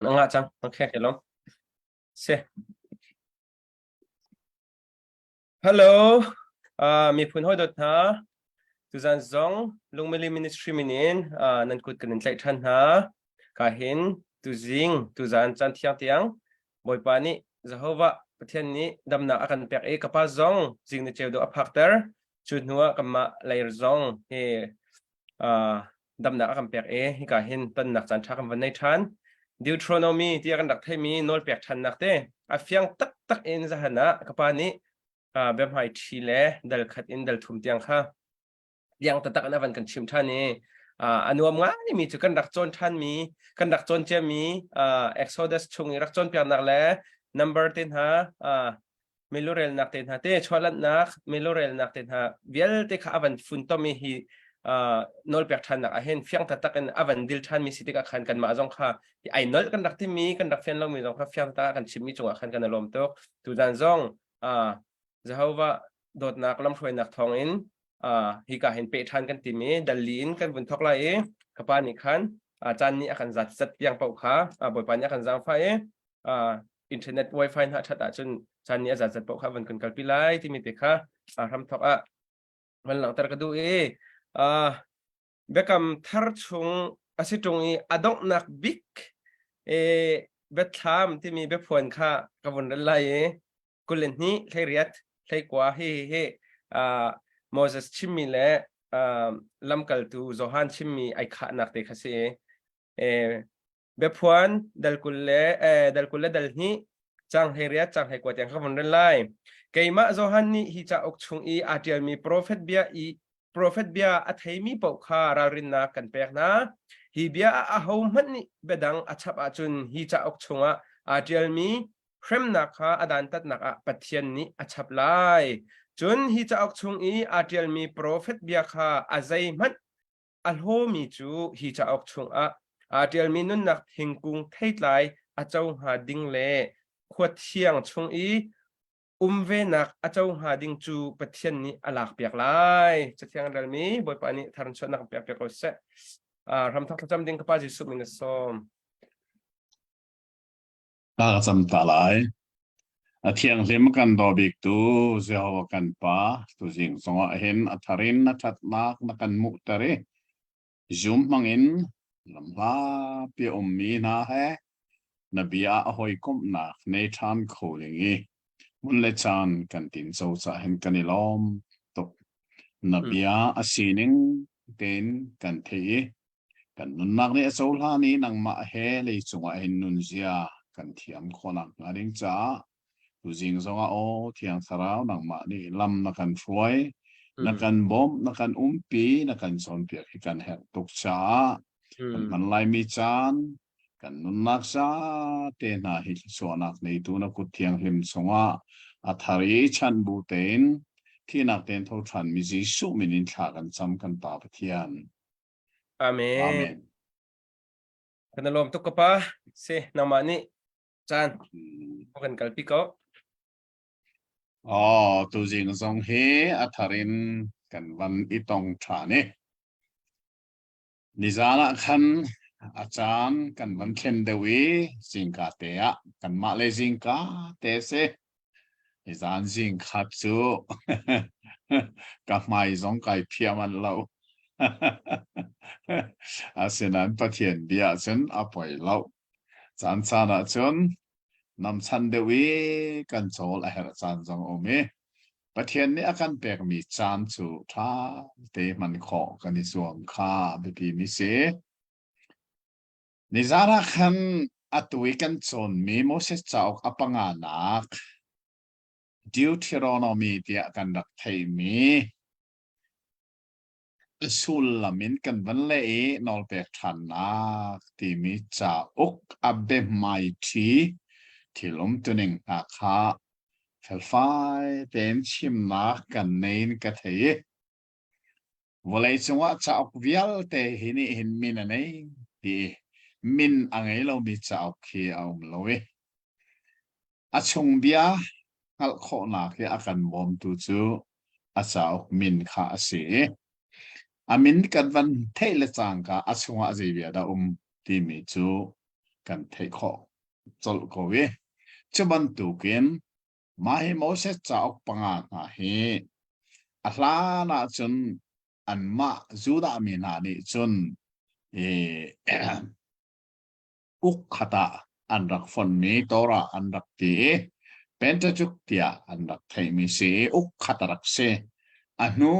Na ngah cang. Okay, ke lom. Se. Hello. Uh, miphun hawi dawt hna. Tuzan zong Lungmili Ministry min in uh, nan kut kan in tlaih ṭhan hna. Ka hin tuzing tuzan caan thiang tiang Bawipa nih Jehovah Pathian nih damnak a kan pek i ka pa zong zing ni ceu dawh a phakter. Cu hnu ah kanmah lei zong hi uh, damnak a kan pek i hika hin tonnak caan ṭha kan van nei ṭhan. Deuteronomy tiah kan rak theimi nawl pek ṭhannak te a fiang taktak in zahan ah ka pa nih uh, biahmai ṭhi le dal khat in dal thum tiang kha liang taktak in a van kan chim ṭhan i uh, a nuam ngaimi cu kan rak cawn ṭhanmi kan rak cawn ciami uh, Exodus chung i rak cawnpiaknak le number te hna uh, milurelnak te hna te chuahlanhnak milurelnak te hna vialte kha a van funtom i hi nawlpek ṭhannak ah hin fiang taktak in a van dil ṭhanmi si tikah khan kanmah zong kha ai nolh kan rak timi kan rak fian lomi zong kha fiang taktak kan chimmi cungah khan kan i lawm tuk tuzan zong Jehovah dawtnak lamhruainak thawngin hika hin peh ṭhan kan timi dalli in kan vun thawk lai i ka pa nih khan caan nih a kan zat zat tiang paoh kha Bawipa nih a kan zaangfah i internet wifi hna ṭhat ahcun caan nih a zatzat paoh kha van kan kalpi lai timi te kha hramthawk ah van langhter ka duh i biakam thar chung a si ṭung i a donghnak bik biathlam timi biaphuan kha ka vun rel lai i 22 hleiriat hleikua hi hi Moses chimmi le lamkaltu Johan chimmi ai khahnak te kha si i Biaphuan dal 20 le dal 20 le dal hnih cang 18 cang 21 tiang ka vun rel lai. Keimah Johan nih hi cauk chung i aa ṭialmi profet bia i profet bia a theimi paoh kha ralrinnak kan pek hna. Hi bia ah ahohmanh nih biadang a chap ahcun hi cauk chungah aa ṭialmi hremnak kha a dantatnak ah Pathian nih a chap lai. Cun hi cauk chung i aa ṭialmi profet bia kha a zeihmanh A hlawmi cu hi cauk chungah aa ṭialmi nunnak thingkung theitlai a co hnga ding le khua thiang chung i um venak a co hnga ding cu Pathian nih a lakpiak lai. Cathiang an relmi Bawipa nih tharchuahnak pek piak ko seh. Hramthok thlacam ding ka Pa Jesuh min ka sawm. Ta ka cam ta lai. A thianghlim kan daw biktu Jehovah kan Pa, tuzing zongah hin a thar in na ṭhatnak na kan hmuhter i zum hmangin lamhlapi a ummi hna he na bia a hawikomhnak nei ṭhan kho ding i hmun le caan kan tinco cah hin kan i lawm tuk. Na bia a sining tein kan theih i Kan nunnak nih a cohlan i nangmah he leicung ah hin nunzia kan thiam khawhnak hnga ding caah tuzing zongah aw Thiang Thlarau nangmah nih lam na kan hruai, na kan bawmh, na kan umpi, na kan cawnpiak hi kan herh tuk caah kan hman laimi caan, kan nunnak zate hna hi thluachuahnak neitu na kut thianghlim chungah a thar i chanh bu tein thihnak tein tho ṭhanmi Jesuh min in thla kan cam kan Pa Pathian. Amen. Amen. Kan i lawm tuk ka pa. Si, nangmah nih caan kan kalpi ko. Oh, tuzing zong hi a thar in kan van i tong ṭhan i. Nizan ah khan a caan kan van thlen deuh i zingka te ah kanmah le zingka te si. Nizan zing khat cu ka hmai zong kai phiah manh lo. Asinain Pathian bia ahcun a poi lo. Caan caan ahcun namchan deuh i kan cawl a herh caan zong a um i Pathian nih a kan pekmi caan cu ṭha te hman khawh kan i zuam kha biapimi si. Nizan ah khan atu i kan cawnmi Moses cauk a panganak Deuteronomy tiah kan rak theihmi a sullam in kan van leh i nawlpek ṭhannak timi cauk a biahmaiṭhi thil umtuning hna kha felfai tein chimnak kan nei in ka thei i Vawleicung ah cauk vialte hi nih hin min a nei ti i min a ngei lomi cauk hi a um lo i a chung bia hngalh khawhnak hi a kan bawmtu cu a cauk min kha a si i a min kan van theih le cangka a chungah zei bia dah um timi cu. kan theih khawh colh ko i cu bantukin mah hi Moses cauk panga hna hi a hlan ahcun anmah Judah mi hna nih cun i uk khat ah an rak fonmi Torah an rak ti i Pentateuch tiah an rak theihmi si i uk khat a rak si. A hnu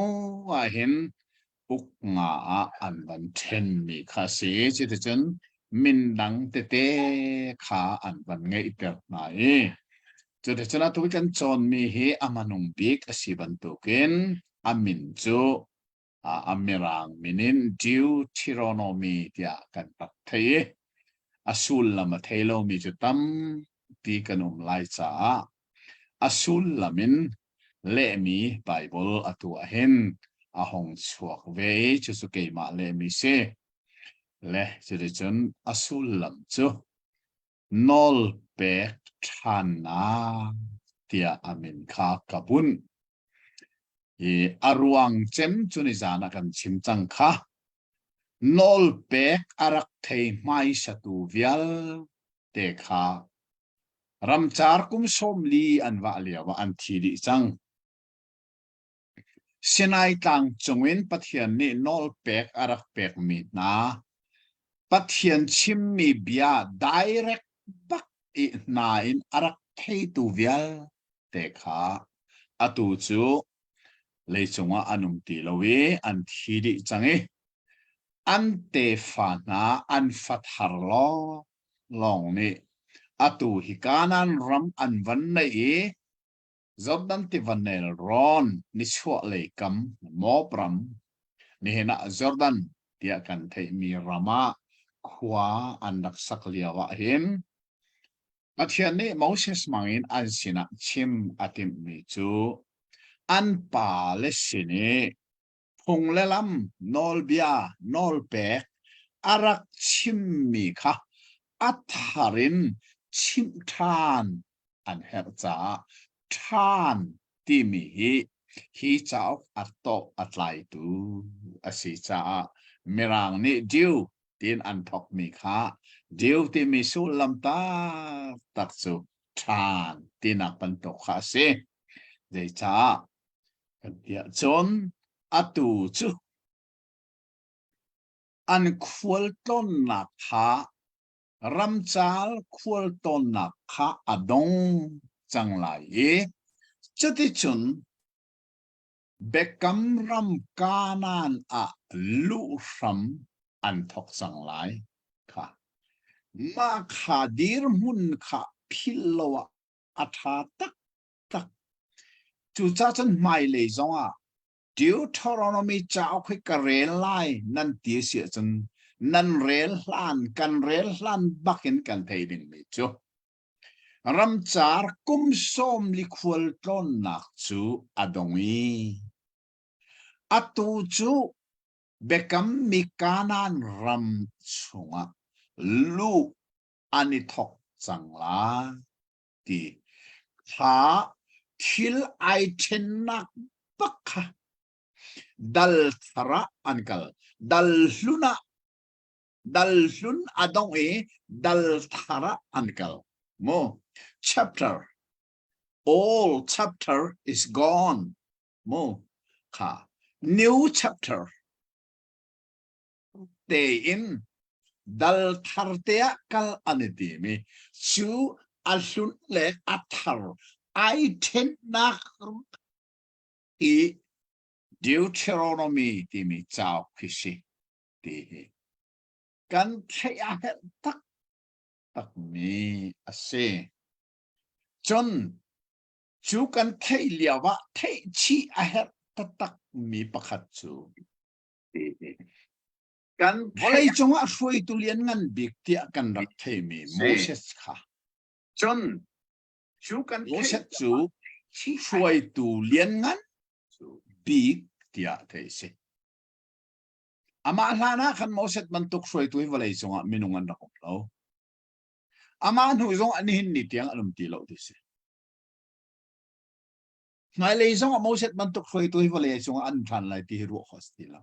ah hin uk nga ah an van ṭhenmi kha a si. Cuticun min dang tete kha an van ngeihter hna i cuticun atu kan cawnmi hi a hmanung bik a si bantukin a min cu a mirang min in Deuteronomy tiah kan rak thei i a sullam a thei lomi cu tampi kan um lai caah a sullam in lehmi Baibal atu ahhin a hung chuak ve i cucu keimah lehmi si. Le cuticun a sullam cu nawl pek ṭhannak tiah a min kha ka bunh. I a ruang cem cu nizan ah kan chim cang kha. Nawl pek a rak thei hmaisatu vialte kha ramcar kum 40 an vah lio ah an thi dih cang. Sinai tlang cungin Pathian nih nawlpek a rak pekmi hna Pathian chimmi bia direct bak i hna in a rak theitu vialte kha atu cu leicung ah an um ti lo i an thi dih cang i an tefa hna an fathar lawnglawng nih atu hi Kanaan ram an van neih i Jordan tiva nelrawn nichuahlei kam Moab ram, nihin ah Jordan tiah kan theihmi ram ah khua an rak sak lio ah hin Pathian nih Moses hmangin an sinah chim a timhmi cu an pale sin i phung le lam nawlbia nawlpek a rak chimmi kha a thar in chimh ṭhan an herh caah ṭhan timi hi hi cauk a tawh a tlaitu a si caah Mirang nih due tiin an thawkmi kha due timi sullam taktak cu ṭhan tinak bantuk kha a si. Zeicah kan ti ahcun atu cu an khualtlawnnak kha ramcal khualtlawnnak kha a dong cang lai i cuticun Biakam ram Kanaan ah luh hram an thawk cang lai kha. Mah kha dirhmun kha philh lo ah a ṭha taktak. Cucaah cun hmailei zongah Deuteronomy cauk hi ka rel lai nan ti a si ahcun nan rel hlan kan rel hlan bakin kan thei dingmi cu ramcar kum 40 khual tlawnnak cu a dong i atu cu biakammi Kanaan ram chungah luh an i thawk cang lai ti kha thil ai ṭhennak bak kha dal thar ah an kal. Dal hlun ah dal hlun a dong i dal thar ah an kal. Mu chapter all chapter is gone. Mu kha new chapter tein dal thar te ah kal an i tim i cu a hlun le a thar ai ṭhennak i Deuteronomy timi cauk khi si ti hi kan theih a herh taktakmi a si. Cun cu kan theih lio ah theih chih a herh taktakmi pakhat cu Kan Vawlei cungah hruaitu lianngan bik tiah kan rak theimi Moses kha Cun cu kan Moses cu hruaitu lianngan bik tiah theih a si. Amah hlan ah khan Moses bantuk hruaitu hi vawlei cungah minung an rak um lo. Amah hnu zong ah nihin ni tiang an um ti lo ti si. Hmailei zong ah Moses bantuk hruaitu hi vawlei cungah an ṭhan lai ti hi ruah khawh a si ti lo.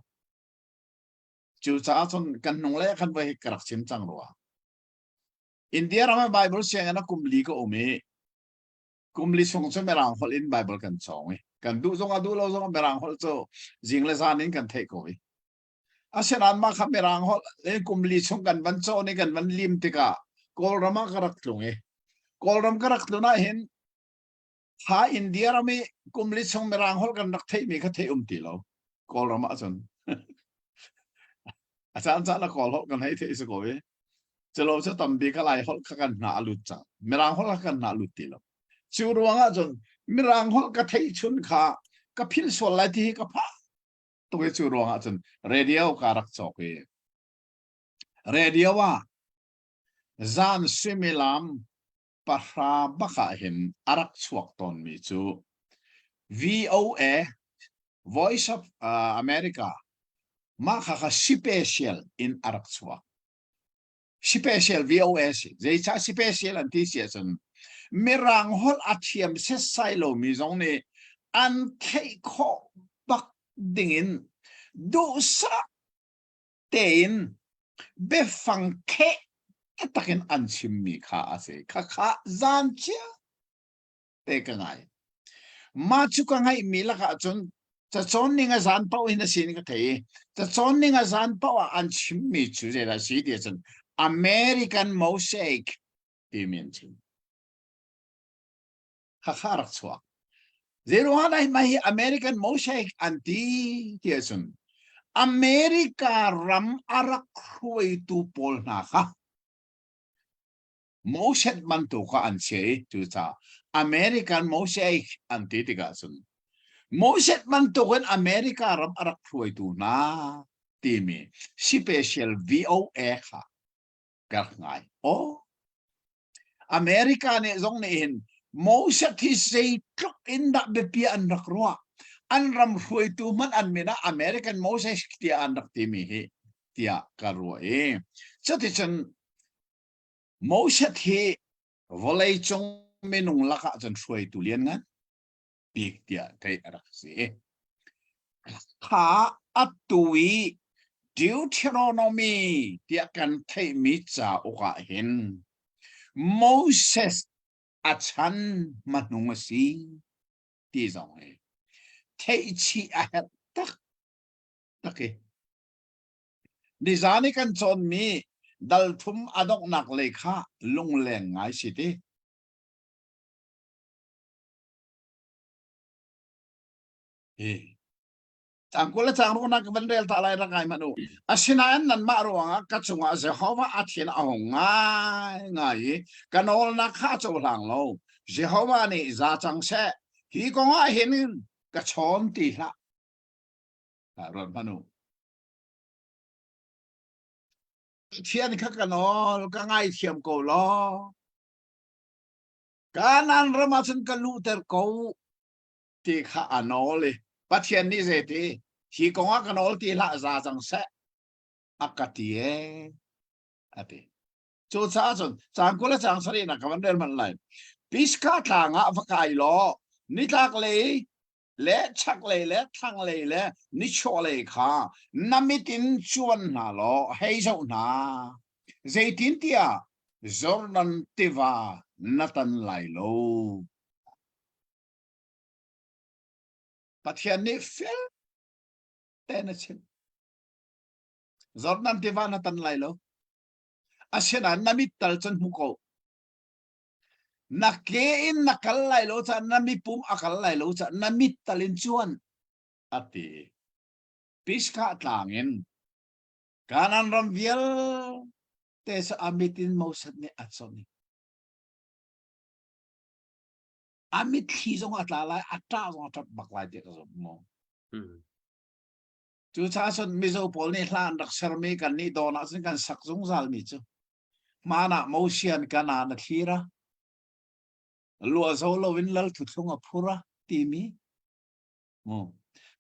Cucaah cun kan hnunglei ah khan voi hi ka rak chim cang rua. India ram ah Bible sianginn ah kum li ka um i kum li chung cu Mirang holh in Bible kan cawng i kan duh zong ah duh lo zong ah Mirang holh cu zing le zan in kan theih ko i asinain mah kha Mirang holh in kum li chung kan van cawn i kan van lim tikah Kawlram ah ka rak tlung i Kawlram ka rak tlun ah hin Kha India ram i kum li chung Mirang holh kan rak theihmi kha theih um ti lo. Kawlram ah cun. A caan caan a Kawl holh kan hei theih si ko i. Celo cu tampi ka Lai holh kha kan hna a lut cang. Mirang holh kha kan hna a lut ti lo. Cu ruang ah cun Mirang holh ka theih chun kha ka philh sual lai ti hi ka phah tuk i cu ruang ah cun radio ka rak cawk i radio ah zan suimilam pahra bak ah hin a rak chuak tawnmi cu VOA Voice of uh, America mah kha kha special in a rak chuak. Special VOA si. Zeicah special an ti si ahcun Mirang holh a thiam setsai lomi zong nih an theih khawh bak dingin duhsah tein biafang kheh takin an chimmi kha a si. Khakha zan chia te ka ngai. Mah cu ka ngaihmi lakah cun cacawn ning a zan paoh hin a si in ka thei i cacawn ning a zan paoh ah an chimmi cu zeidah a si ti ahcun American Mosaic timi an chim. Khakha rak chuak. Zeiruangah dah mah hi American Mosaic an ti ti ahcun America ram a rak hruaitu pawl hna kha Moses bantuk kha an chia i cucaah American Mosaic an ti tikah cun Moses bantukin America ram a rak hruaitu hna timi special VOA kha ka rak ngai. Oh, America nih zong nih hin Moses hi zeitluk in dah biapi an rak ruah. An ram hruaitu hmanh an min ah American Moses tiah an rak timi hi tiah ka ruah i cuticun Moses hi vawleicung minung lakah cun hruaitu lianngan bik tiah theih a rak si. Kha atu i Deuteronomy tiah kan theihmi cauk ah hin Moses a chan hmanung a si ti zong hi theihchih a herh taktak i nizan i kan cawnmi dal thum a donghnak lei kha lungleng ngai si ti. Hi. Cang kul le cang ruk na ka van rel ta lai rak ngai hmanh u. Asinain nanmah ruangah ka cungah Jehovah a thin a hung ngai ngai i ka nawlnak kha a cohlang lo. Jehovah nih za cang seh. Hi kong ah hin ka chawn ti hlah. Ruat hmanh u. Pathian kha ka nawl, ka ngaithiam ko law. Kanaan ram ah cun ka luhter ko ti kha a nawl i Pathian nih zeiti hi kong ah ka nawl ti hlah za cang seh a ka ti ee a ti. Cucaah cun caang 20 le caang sarih nak ka van rel hmanh lai. Pisgah tlang ah va kai law nitlak lei le chaklei le thlanglei le nichuahlei kha na mit in cuan hna law hei zoh hna. Zeitintiah Jordan tiva na tan lai lo. Pathian nih fel tein a chim. Jordan tiva na tan lai lo. Asinain na mit tal cun hmu ko. Na ke in na kal lai lo caah na mipum a kal lai lo caah na mit tal in cuan a ti. Pisgah tlang in Kanaan ram vialte cu a mit in Moses nih a conh i a mitthli zong a tla lai, a ṭah zong a ṭap bak lai ti ka zumh mu. Cucaah cun Mizo pawl nih hla an rak sermi kan nih dawn ahcun kan sak zungzalmi cu Hmaan ah Mosian Kanaan a thlir a, luahzo loin lal thuthlung a phur a timi mu.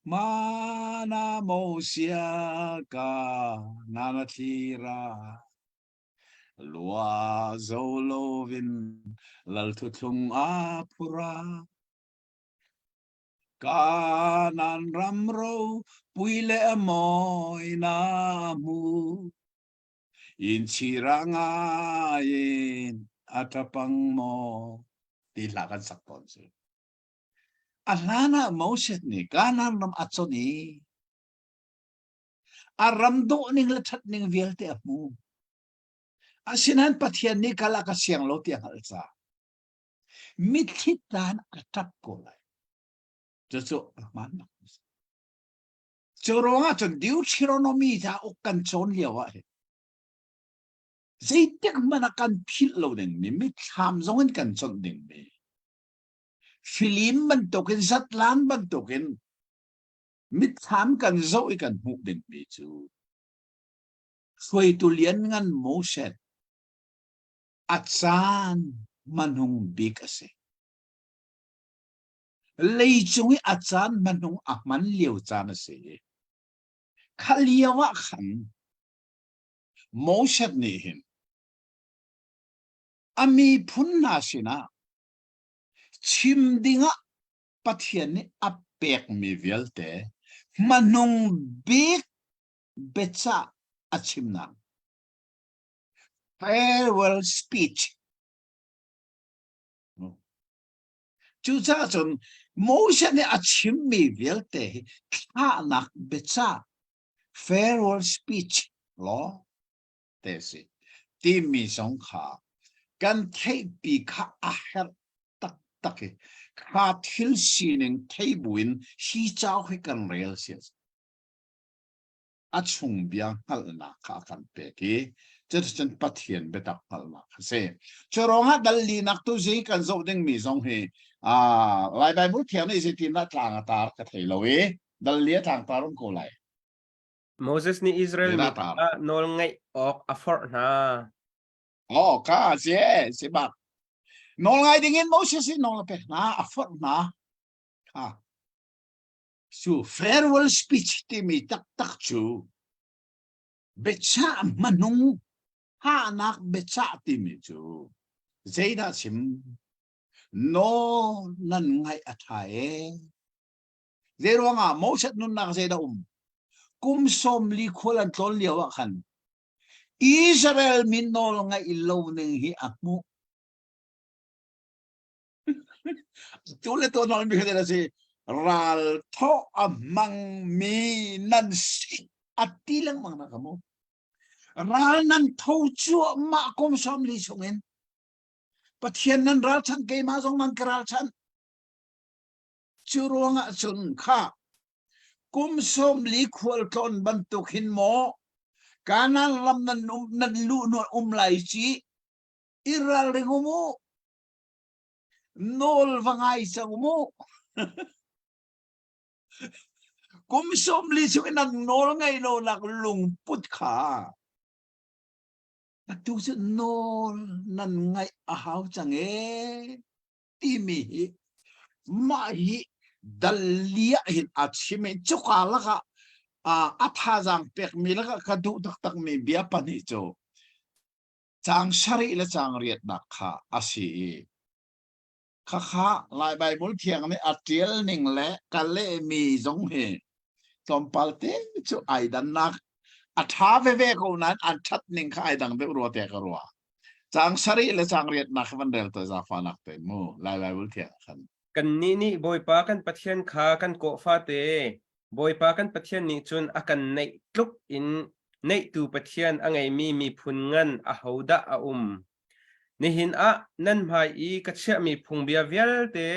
Hmaan ah Mosia Kanaan a thlir a, luahzo loin lal thuthlung a phur a. Kanaan ram ropui le a mawi na hmu. Inchira ngai in a ṭapang maw ti hla kan sak tawn si. A hlan ah Moses nih Kanaan ram a chawnh i a ram dawh ning le ṭhat ning vialte a hmu. Asinain Pathian nih kal a ka siang lo ti a hngalh caah mitthli tlan a ṭap ko lai. Cucu a hmaan bak. Cu ruangah cun Deuteronomy cauk kan cawn lio ah hin zeitik hmanh ah kan philh lo dingmi mitthlam zong in kan conh dingmi filim bantukin zatlan bantukin mitthlam kan zoh i kan hmuh dingmi cu hruaitu lianngan Moses a caan hmanung bik a si. Leicung i a caan hmanung a hman lio caan a si. Kha lio ah khan Moses nih hin a miphun hna sinah chim dingah Pathian nih a pekmi vialte hmanung bik biacah a chimnak farewell speech. Cucaah cun Moses nih a chimmi vialte hi thlahnak biacah farewell speech law te si timi zong kha kan theihpi kha a herh taktak i kha thil sining thei buin hi cauk hi kan rel si a chung bia hngalhnak kha a kan pek i cuticun Pathian biatak hngalhnak a si. Cu ruangah dal linak tu zi kan zoh dingmi zong hi Lai Bible thiang nih zeitindah tlang a tar ka thei lo i dal li a tlang tar um ko lai. Moses nih Israel mi kha nawl ngaih awk a forh hna. Oh, ka si si bak. Nawl ngai ding in Moses nih nawl a pek hna, a forh hna. Ha. Cu farewell speech timi taktak cu biachah hmanung hahnak biachah timi cu zeidah chim nawl nan ngaih a ṭha ee. Zeiruangah Moses nunnak zeidah um? Kum 40 khual an tlawn lio ah khan Israel mi nawl ngaih lo ning hi a hmuh. Tu le tu nawl mi kha si ral thawh a hmangmi nan si a ti lengmang na ka mu. Ral nan tho cuahmah kum 40 chungin Pathian nan ralchanh keimah zong nan ka ralchanh. Cu ruangah cun kha kum 40 khualtlawn bantuk hin maw Kanaan ram nan um nan luh nuan um lai ci i ralring um u nawl va ngai cang mu kum 40 chung in nan nawl ngei lo nak lungput kha atu cu nawl nan ngaih a hau cang ee timi hi mah hi dal li ah hin a chim i cuka lakah a thazaang pekmi lakah ka duh taktakmi bia pahnih cu caang sarih le caang riatnak kha a si i khakha Lai Baibal Thiang nih a ṭial ning le ka lehmi zong hi tlawmpal te cu ai dannak a ṭha veve ko nain an ṭhat ning kha ai dang deuh rua te ka ruah. Caang sarih le caang riatnak kha van rel te zaangfahnak tein mu Lai Baibal Thiang ah khan. Kannih nih Bawipa kan Pathian kha kan kawh fate Bawipa kan Pathian nih cun a kan neih tluk in neihtu Pathian a ngeimi miphun ngan ahodah a um? Nihin ah nan hmai i ka chiahmi phungbia vialte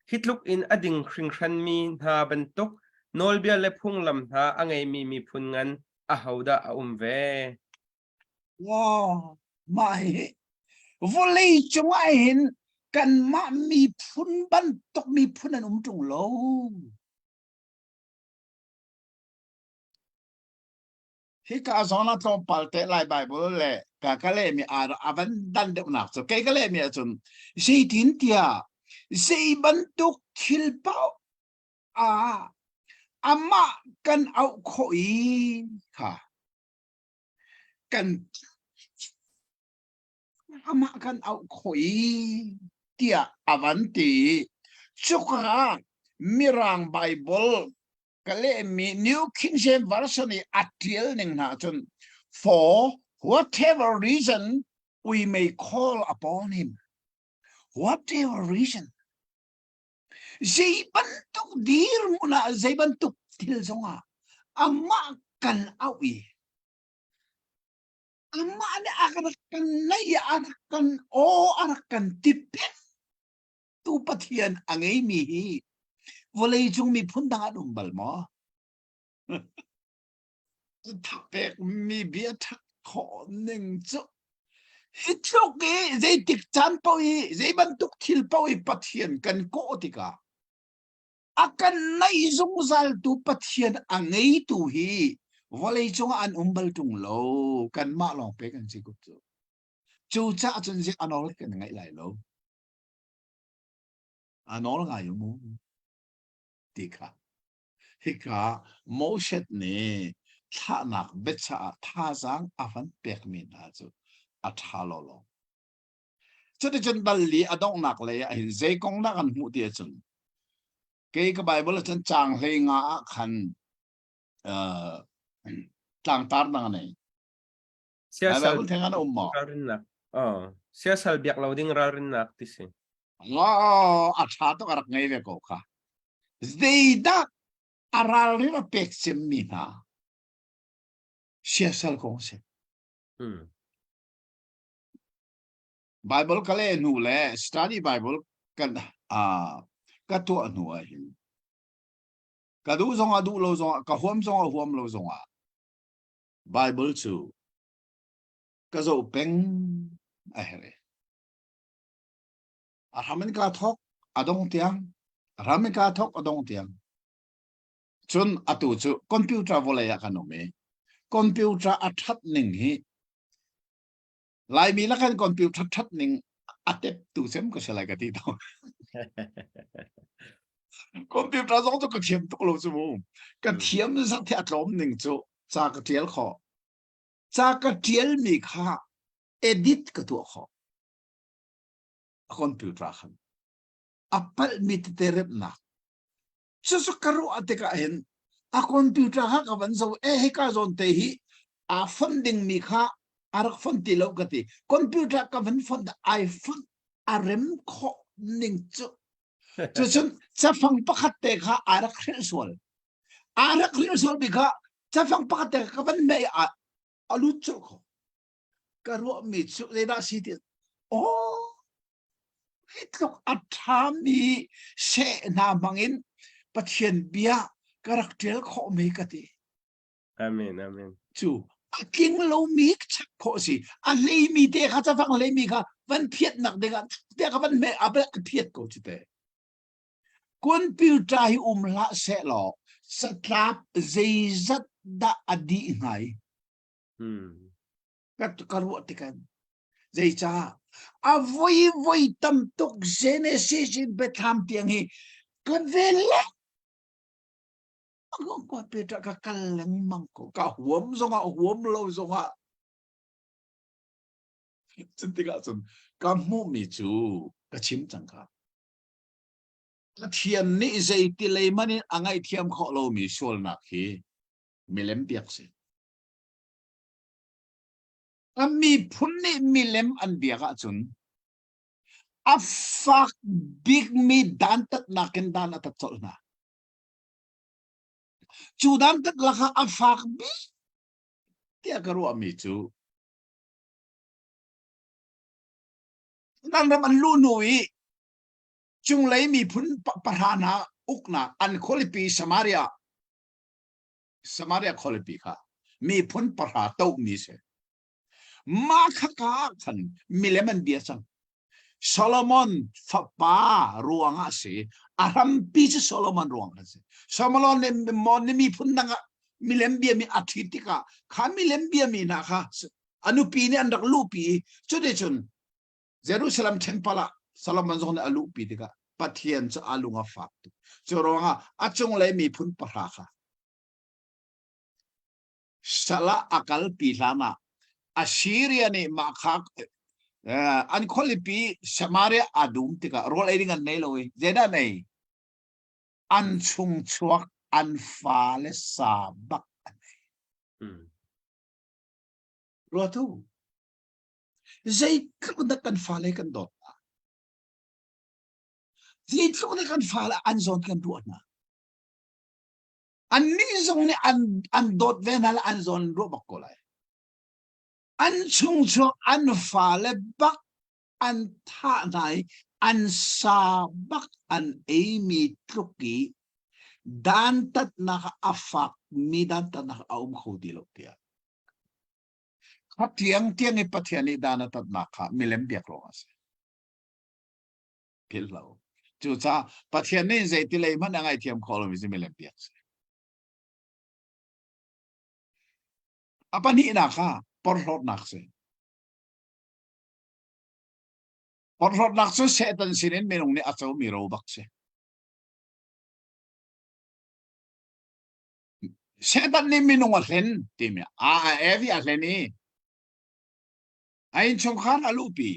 hi tluk in a ding hringhranmi hna bantuk nawlbia le phunglam hna a ngeimi miphun ngan ahodah a um ve? Wow, mah hi vawlei cungah hin kanmah miphun bantuk miphun an um ṭung lo. Hika zawn ah tlawmpal te Lai Bible le ka ka lehmi aa van dan deuhnak cu kei ka lehmi ahcun zeitin tiah zei bantuk thil paoh ah amah kan auh khawh i kha kan amah kan auh khawh i tiah a van ti cuka ah Mirang Bible ka lehmi New King James Version i a ṭial ning hna cun for. Whatever reason we may call upon him, whatever reason, zei bantuk dirhmun ah zei bantuk thil zongah amah kan auh i amah nih a rak kan naih i a rak kan aw a rak kan tipet tu Pathian a ngeimi hi vawlei cung miphun dang an um bal maw? Thapekmi bia ṭhat khawh ning cu hi tluk i zeitik caan paoh i zei bantuk thil paoh i Pathian kan kawh tikah a kan naih zungzaltu Pathian a ngeitu hi vawlei cungah an um bal ṭung lo kanmah lawng pe kan si kut cu cucaah cun zik a nawl kan ngaih lai lo a nawl ngai mu ti kha Hika Moses nih thlahnak biachah ah thazaang a van pekmi hna cu a ṭha lawlaw. Cuticun dal li a donghnak lei ah hin zei kong dah kan hmuh ti ahcun kei ka Bible ahcun caang hlei nga ah khan uh, tlangtar dang a nei. Siasal Bible theng an um maw? Ralrinnak. Oh, siasal biak lo ding ralrinnak ti si. Oh, a ṭha tuk a rak ngei ve ko kha. Zeidah a ralrin a pek cemmi hna? Siasal kong si. Hmm. Bible ka leh hnu le study Bible kan uh, ka tuah hnu ah hin ka duh zong ah duh lo zong ah ka huam zong ah huam lo zong ah Bible cu ka zoh peng a herh. A hram in kaa thawk a dong tiang, a hram in kaa thawk a dong tiang. Cun atu cu computer vawlei ah kan um i computer a ṭhat ning hi Laimi lakan computer ṭhat ning a tep tu cem ka si lai ka ti tawn. Computer zong cu ka thiam tuk lo cu mu. Ka thiam zat hi a tlawm ning cu ca ka ṭial khawh. Ca ka ṭialmi kha edit ka tuah khawh. A computer khan. A palhmi tete remhnak. Cucu ka ruah tikah hin a computer kha ka van zoh e hika zawn te hi aa fonh dingmi kha a rak fonh ti lo ka ti. Computer ka van fonh ai fonh a rem khawh ning cu. Cucun cafang pakhat te kha aa rak hrilh sual. Aa rak hrilh sual mi kha cafang pakhat te ka van meh a a lut colh kho. Ka ruahmi cu zeidah si ti oh Hi tluk a ṭhami seh hna hmangin Pathian bia ka rak ṭial khawhmi ka ti. Amen, amen. Cu a tling lomi chap khawh si. A hleimi te kha cafang hleimi kha van phiatnak dingah te kha van hmeh a phiat ko cu te. Computer hi um hlah seh law catlap zeizat dah a dih hnga i? Hmm. Ka, ka ruah tikah Zeicah? A voi voi tam tuk Genesis in Bethlehem tiang hi ka vel le ko Peter ka kal lengmang ko ka huam zongah huam lo zongah cun tikah cun ka hmuhmi cu ka chim cang kha Pathian nih zeiti lei man in a ngaihthiam khawh lomi sualnak hi milem biak si A miphun nih milem an biak ahcun a fak bikmi dantatnak in dan a tat colh hna. Cu dantat lakah a fak bik tiah ka ruahmi cu nan ram an luh hnu i cunglei miphun pahra hna uknak an khualipi Samaria Samaria khualipi kha miphun pahra tohmi si. Mah khaka ah khan milem an bia cang. Solomon fapa ruangah si. A hrampi cu Solomon ruang a si. Solomon nih mon nih miphun dang ah milem biami a ṭhit tikah kha milem biami hna kha a nupi nih an rak luhpi i cuticun Jerusalem temple ah Solomon zong nih a luhpi tikah Pathian cu a lung a fak tuk. Cu ruangah a cunglei miphun pahra kha sal ah a kalpi hlan ah Assyria nih mah kha an khualipi Samaria a dum tikah rawl ei ding an nei lo i zeidah nei an chung chuak an fale sa bak an ei. Hmm. Ruatu. Zeitluk dah kan fale kan dawt hna. Zeitluk dah kan fale an zawn kan ruah hna. Annih zong nih an, an dawt ve hna le an zawn ruah bak ko lai. An chungchuak an fale bak an thah hna i an sa bak an eimi tluk i dantatnak a fakmi dantatnak a um kho ti lo tiah. Kha tiang tiang i Pathian nih dan a tatnak kha milem biak ruang a si. Philh lo. Cucaah Pathian nih zeiti lei hmanh a ngaihthiam khawh lomi cu milem biak si. A pahnihnak kha porhlawtnak si. Porhlawtnak cu Satan sinin minung nih a comi ro bak si. Satan nih minung a hlen timi a Evi a hlen i a innchungkhar a luhpi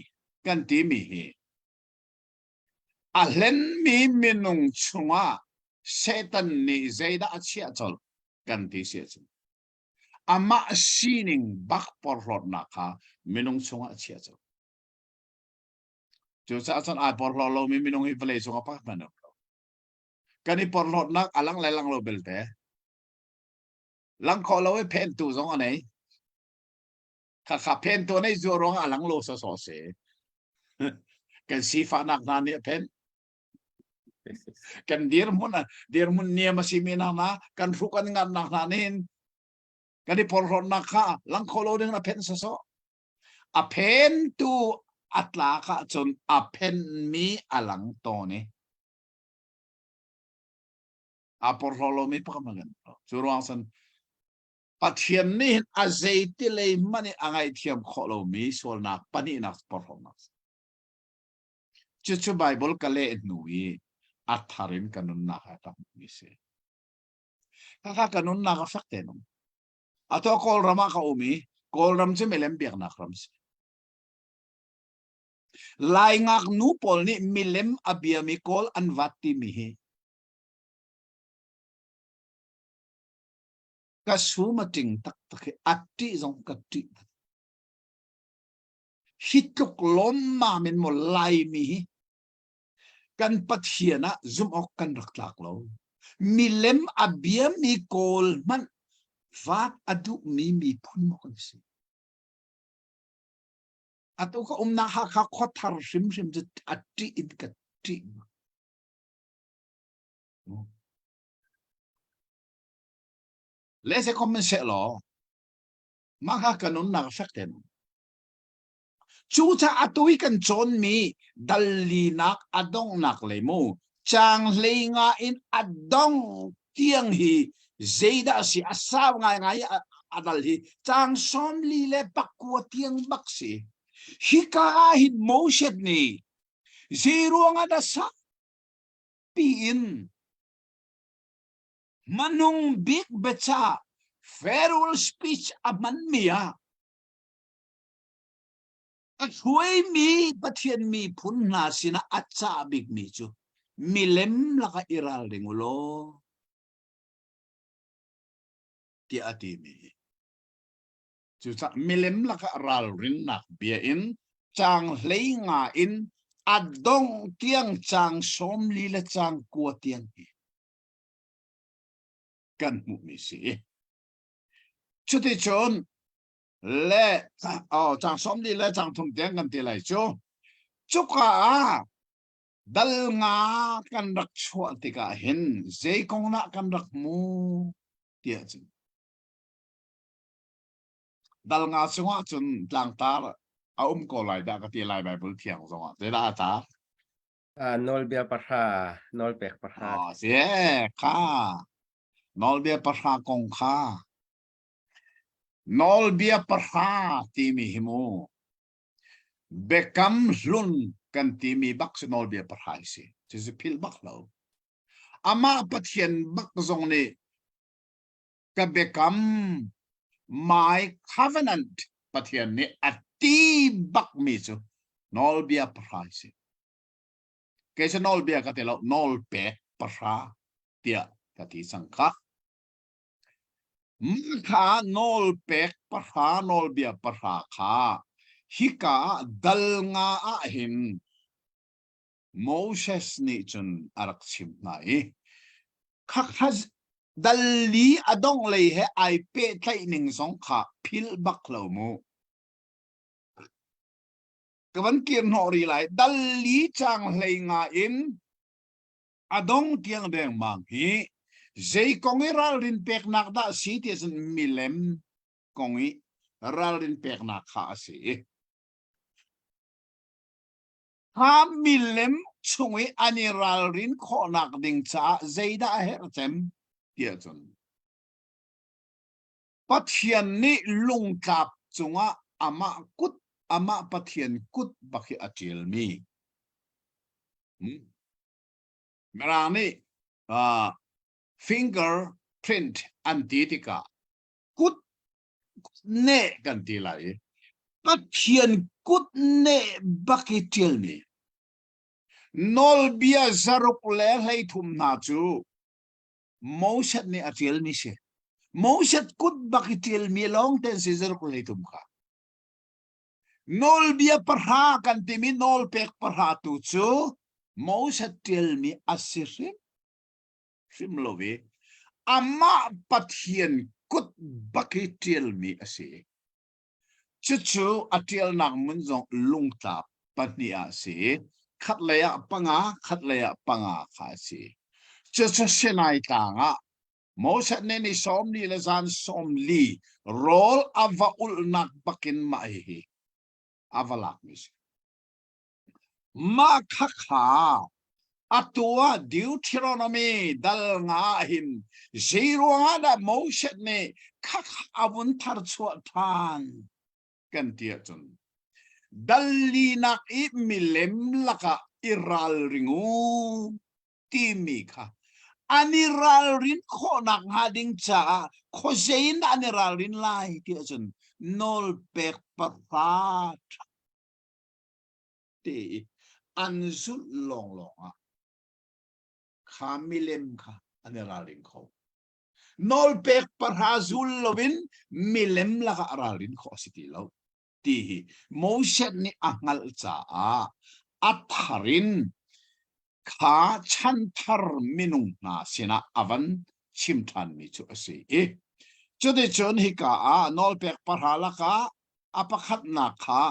kan timi hi a hlenmi minung chungah Satan nih zeidah a chiah colh kan ti si ahcun amah sining bak porhlawtnak kha minung chungah a chiah colh. Cucaah cun ai porhlaw lomi minung hi vawlei cungah pakhat hmanh an um lo. Kan i porhlawtnak a lang le lang lo belte. Lang khawh lo i phentu zong a nei. Khakha phentu a nei zuah ruangah a lang lo sawsawh si. Kan sifahnak hna nih a phenh. Kan dirhmun dirhmun niam a simi hna na kan hruk an ngannak hna nih hin kan i porhlawtnak kha lang kho lo ding a phenh sawsawh. A phentu a tlak ahcun a phenhmi a lang tawn i aa porhlaw lomi pakhat hmanh kan um lo. Cu ruang cun Pathian nih hin a zeiti lei hmanh in a ngaihthiam khawh lomi sualnak pahnihnak porhlawtnak. Cucu Bible ka leh hnu i a thar in ka nunnak ah ka hmuhmi si. Khakha ka nunnak a fek te nung. Atu Kawlram ah ka um i Kawlram cu milem biaknak ram si. Lai ngaknu pawl nih milem a biami Kawl an vat timi hi ka sum a ting taktak hi a ṭih zong ka ṭih. Hi tluk lawmmam in maw Laimi hi kan Pathian ah zumh awk kan rak tlak lo. Milem a biami Kawl hmanh vat a duhmi miphun maw kan si. Atu ka umnak Hakha khuathar hrimhrim cu a ṭih in ka ṭih. Le se kom seh law mah kha ka nunnak fek ten. Cucaah atu i kan cawnmi dallinak a donghnak lei mu caang hleinga in a dong tiang hi zeidah a si a sau ngaingai i a dal hi caang 44 tiang bak si. Hika ah hin Moses nih zei ruangah dah saupi in hmanung bik biacah farewell speech a hmanmi ah A hruaimi Pathian miphun hna sinah a cah bikmi cu milem lakah i ralring u law tiah a timi hi. Cucaah milem lakah ralrinnak bia in caang 15 in a dongh tiang caang 40 le caang 9 tiang hi kan hmuhmi si. Cuticun le oh cang 40 le cang thum tiang kan ti lai cu cuka ah dal nga kan rak chuah tikah hin zei kong dah kan rak hmu tiah cun dal nga chungah cun tlangtar a um ko lai dah ka ti lai Bible thiang zongah zeidah a tar Ah, nawlbia pahra nawlpek pahra ah si kha nawlbia pahra kong kha Nawlbia pahra timi hi mu biakam hlun kan timi bak cu nawlbia pahra hi si. Cucu philh bak lo. Amah Pathian bak zong nih ka biakam my covenant Pathian nih a ti bakmi cu nawlbia pahra hi si. Kei cu nawlbia ka ti lo, nawlpek pahra tiah ka ti cang kha. Mah kha nawlpek pahra nawlbia pahra kha hika ah dal nga ah hin Moses nih cun a rak chim hna i khakha dal li a dongh lei he ai pehtlaih ning zong kha philh bak lo mu. Ka van kir hnawh rih lai. Dal li caang hlei nga in a dong tiang dengmang hi zei kong i ralrin peknak dah si ti ahcun milem kong i ralrin peknak kha a si. Kha milem chung i an i ralrin khawhnak ding caah zeidah a herh cem ti ahcun Pathian nih lungtlap cungah amah kut amah Pathian kut bak hi a ṭialmi Hmm. Mirang nih uh, finger print an ti tikah kut neh kan ti lai i Pathian kut neh bak i ṭialmi nawlbia zaruk le 13 hna cu Moses nih a ṭialmi si. Moses kut bak i ṭialmi lawng ten si zaruk le 33 kha. Nawlbia pahra kan timi nawlpek pahra tu cu Moses ṭialmi a si hrim hrim lo i amah Pathian kut bak i ṭialmi a si. Cucu a ṭialnak mun zong lungtlap pahnih ah a si i khatlei ah panga, khatlei ah panga kha a si. Cucu Sinai tlang ah Moses nih ni 40 le zan 40 rawl a va ulhnak bakin mah hihi a va lakmi si. Mah khakha atu ah Deuteronomy dal nga hin zei ruangah dah Moses nih khakha a vun thar chuah ṭhan kan ti ahcun dal linak i milem lakah i ralring u timi kha an i ralrin khawhnak hnga ding caah khuazei in dah an i ralrin lai ti ahcun nawlpek pahra te i an zulh lawnglawng ah kha milem kha an i ralring kho. Nawlpek pahra zul loin milem lakah ralrin khawh a si ti lo ti hi Moses nih a hngalh caah a thar in kha chanthar minung hna sinah a van chim ṭhanmi cu a si i cuticun hika ah nawlpek pahra lakah a pakhatnak kha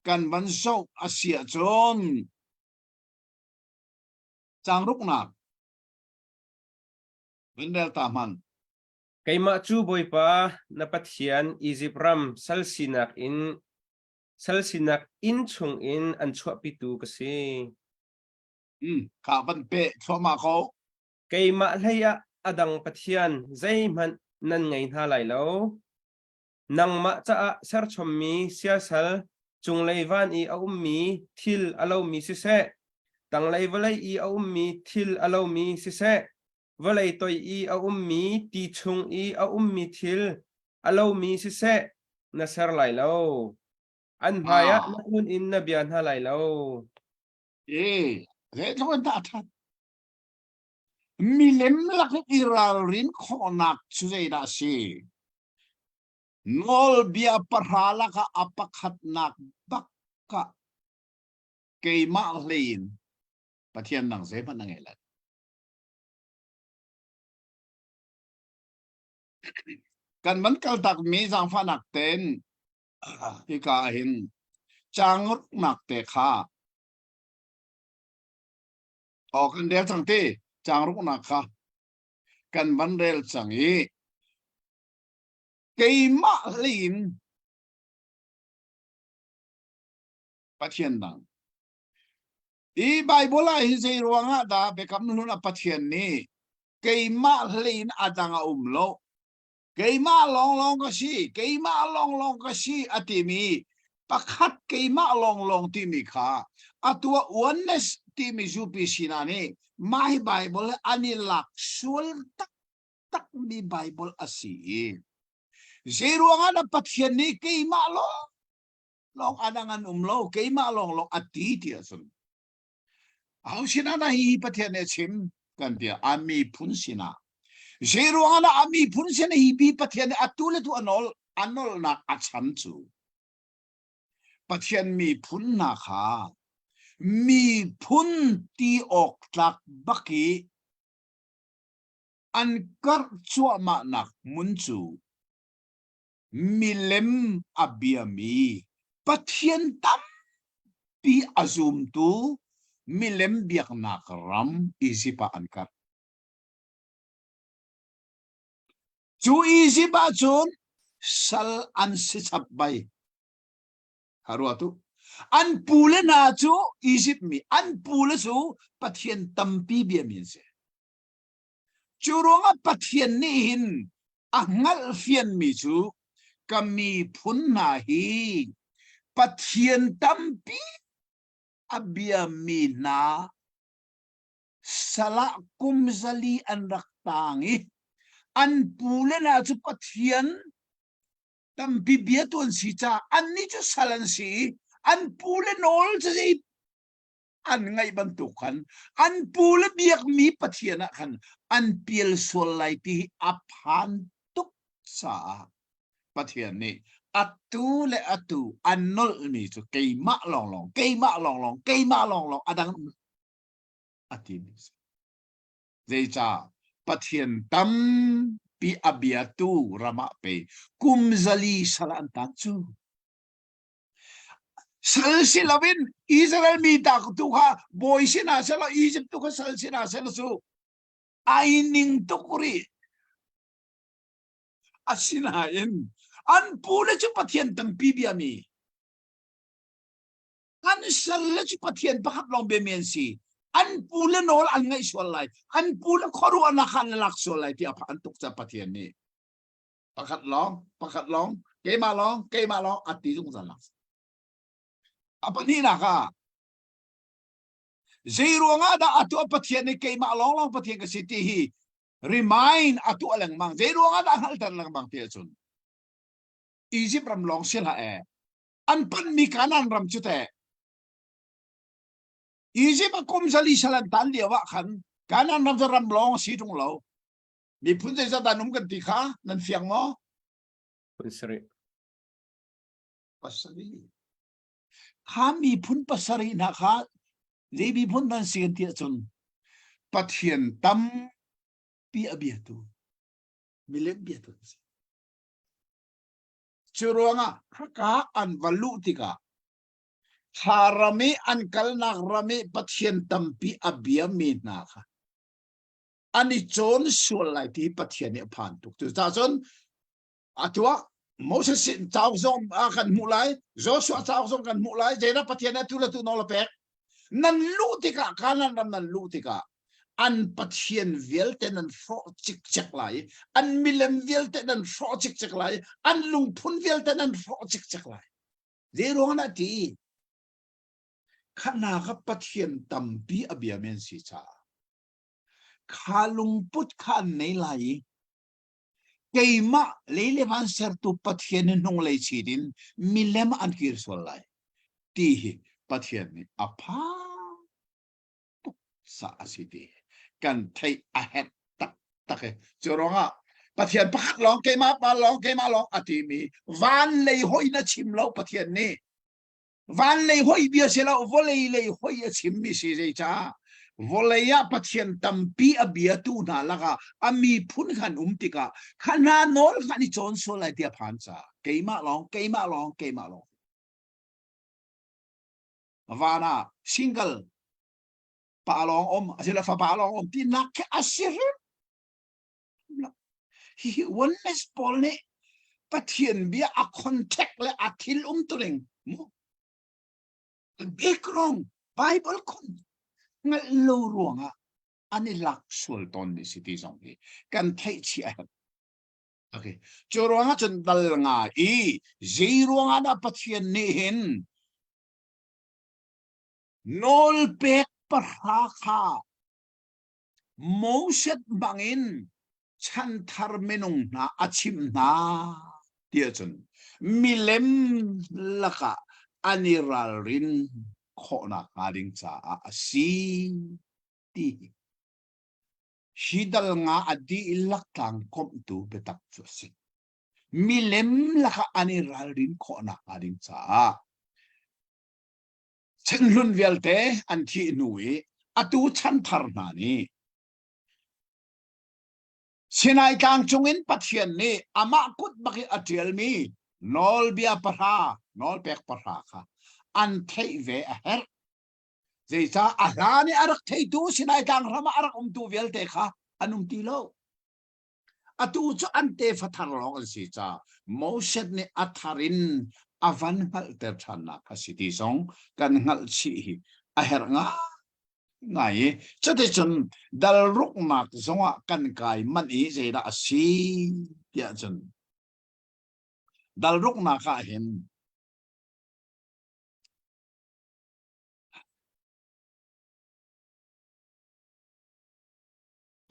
kan van zoh a si ahcun caang ruknak van rel ta hmanh. Keimah cu Bawipa na Pathian Izipt ram sal sinak in sal sinak inn chungin an chuahpitu ka si. Kha van peh thluahmah ko. Keimah hlei ah a dang pathian zeihmanh nan ngei hna lai lo. Nangmah caah serchommi siasal cunglei van i a ummi thil a lomi siseh, tanglei vawlei i a ummi thil a lomi siseh, vawlei toi i a ummi ti chung i a ummi thil a lomi siseh, na ser lai lo. An hmaiah na kun in na bia hna lai lo. E, zeitluk in dah a ṭhat. Milem lak i ralrin khawhnak cu zeidah a si? Nawlbia pahra lakah a pakhatnak bak ah keimah hlei in Pathian dang zeihmanh na ngei lai. Kan van kaltakmi zaangfahnak tein hika ah hin caang te kha aw kan rel cang ti caang ruknak kha kan van rel cang i keimah hlei in Pathian dang i Bible ah hi zei ruangah dah Biakam Hlun a Pathian nih keimah hlei in a dang a um lo Keimah lawnglawng ka si, keimah lawnglawng ka si a timi pakhat keimah lawnglawng timi kha atu ah oneness timi UPC hna nih mah hi Bible hi an i lak sual taktakmi Bible a si i zeiruangah dah Pathian nih keimah lawng lawng a dang an um lo keimah lawnglawng a ti ti ahcun Aho sinah dah hihi Pathian nih a chim kan ti ah a miphun sinah. Zei ruangah dah a miphun sin hi bi Pathian nih atu le tu a nawl a nawlnak a chan cu Pathian miphun hna kha miphun ti awk tlak bak i an karh cuahmahnak hmun cu milem a biami Pathian tampi a zumtu milem biaknak ram Izipt ah an karh. Cu Izipt ah cun sal an si chap bai. Haruatu. An pule hna cu Izipt mi, an pule cu Pathian tampi biami an si. Cu ruangah Pathian nih hin a hngalh fianmi cu ka miphun hna hi Pathian tampi a biami hna sal ah kum 400 an rak taang i an pule hna cu Pathian tampi biatu an si caah annih cu sal an si i an pule nawl cu zei an ngaih bantuk khan an pule biakmi Pathian ah khan an pial sual lai ti hi a phan tuk caah Pathian nih atu le atu an nolhmi cu keimah lawnglawng keimah lawnglawng keimah lawnglawng a dang a timi si. Zeicah Pathian tampi a biatu ram ah pe kum 400 sal an tan cu. Sal si loin Israel mi ta tu kha bawi sinah selaw Egypt tu kha sal sinah selaw cu ai ning tuk rih. Asinain an pule cu Pathian tampi biami an salle cu Pathian pakhat lawng biami an si. An pule nawl an ngaih sual lai. An pule khuaruahnak kha an lak sual lai tiah an tuk ca Pathian nih. Pakhat lawng, pakhat lawng, keimah lawng, keimah lawng a ti zungzal lang. A pahnihnak ah zei ruangah dah atu a Pathian nih keimah lawng lawng Pathian ka si ti hi remind a tuah lengmang. Zei ruangah dah hngalhter lengmang ti ahcun Egypt ram lawng si hlah ee. An panhmi Kanaan ram cu teh Egypt a kum 400 sal an tan lio ah khan Kanaan ram cu ram lawng a si ṭung lo. Miphun zeizat dah um kan ti kha nan fiang maw? Phun sarih. Pasarih. Kha miphun pasarih hna kha zei miphun nan si kan ti ahcun Pathian tampi a biatu milem biatu an si. Cu ruangah khaka an va luh tikah thla ram i an kalnak ram i Pathian tampi a biami hna kha an i cawn sual lai ti Pathian nih a phan tuk. Cucaah cun atu ah Moses sin cauk zong a kan hmuh lai, Joshua cauk zong kan hmuh lai, zeidah Pathian nih atu le tu nawl a pek. Nan luh tikah Kanaan ram nan luh tikah an pathian vialte nan hrawh cikcek lai, an milem vialte nan hrawh cikcek lai, an lungphun vialte nan hrawh cikcek lai. Zei ruang dah ti? Khana kha Pathian tampi a bia men si caah kha lungput kha an nei lai i keimah lei le van sertu Pathian in hnunglei chin in milem an kir sual lai ti hi Pathian nih a phan tuk sa a si ti kan theih a herh taktak i cu ruangah Pathian pakhat lawng keimah pa lawng keimah lawng a timi van lei hoi na chim lo Pathian nih Van lei hoi bia si lo vawlei lei hoi a chimmi si zeicah vawlei ah Pathian tampi a biatu hna lakah a miphun khan um tikah kha hna nawl khan i cawn sual lai tiah phan ca keimah lawng keimah lawng keimah lawng van ah single pa lawng um asila fapa lawng um ti nak khi a si hrim Hihi oneness pawl nih Pathian bia a contact le a thil umtuning mu background Bible khon hngalh lo ruangah an i lak sual tawn mi si ti zong hi kan theih chih a herh. Okay. Cu ruangah cun dal nga i zei ruangah dah Pathian nih hin nawlpek pahra kha Moses bangin chanthar minung hna a chimh hna tiah cun milem lakah an i ralrin khawhnak hnga ding caah a si ti. Hi dal nga a dihlak tlangkomhtu biatak cu a si. Milem lakah an i ralrin khawhnak hnga ding caah chanhlun vialte an thih hnu i atu chanthar hna nih Sinai tlang cungin Pathian nih amah kut bak i a ṭialmi nawlbia pahra, nawlpek pahra kha an theih ve a herh. Zeicah a hlan i a rak theitu Sinai tlang ram ah a rak umtu vialte kha an um ti lo. Atu cu an tefa thar lawng an si caah Moses nih a thar in a van hngalhter ṭhannak a si ti zong kan hngalh chih hi a herh ngai ngai i cuticun dal ruknak zongah kan kai manh i zeidah a si tiah cun dal ruknak ah hin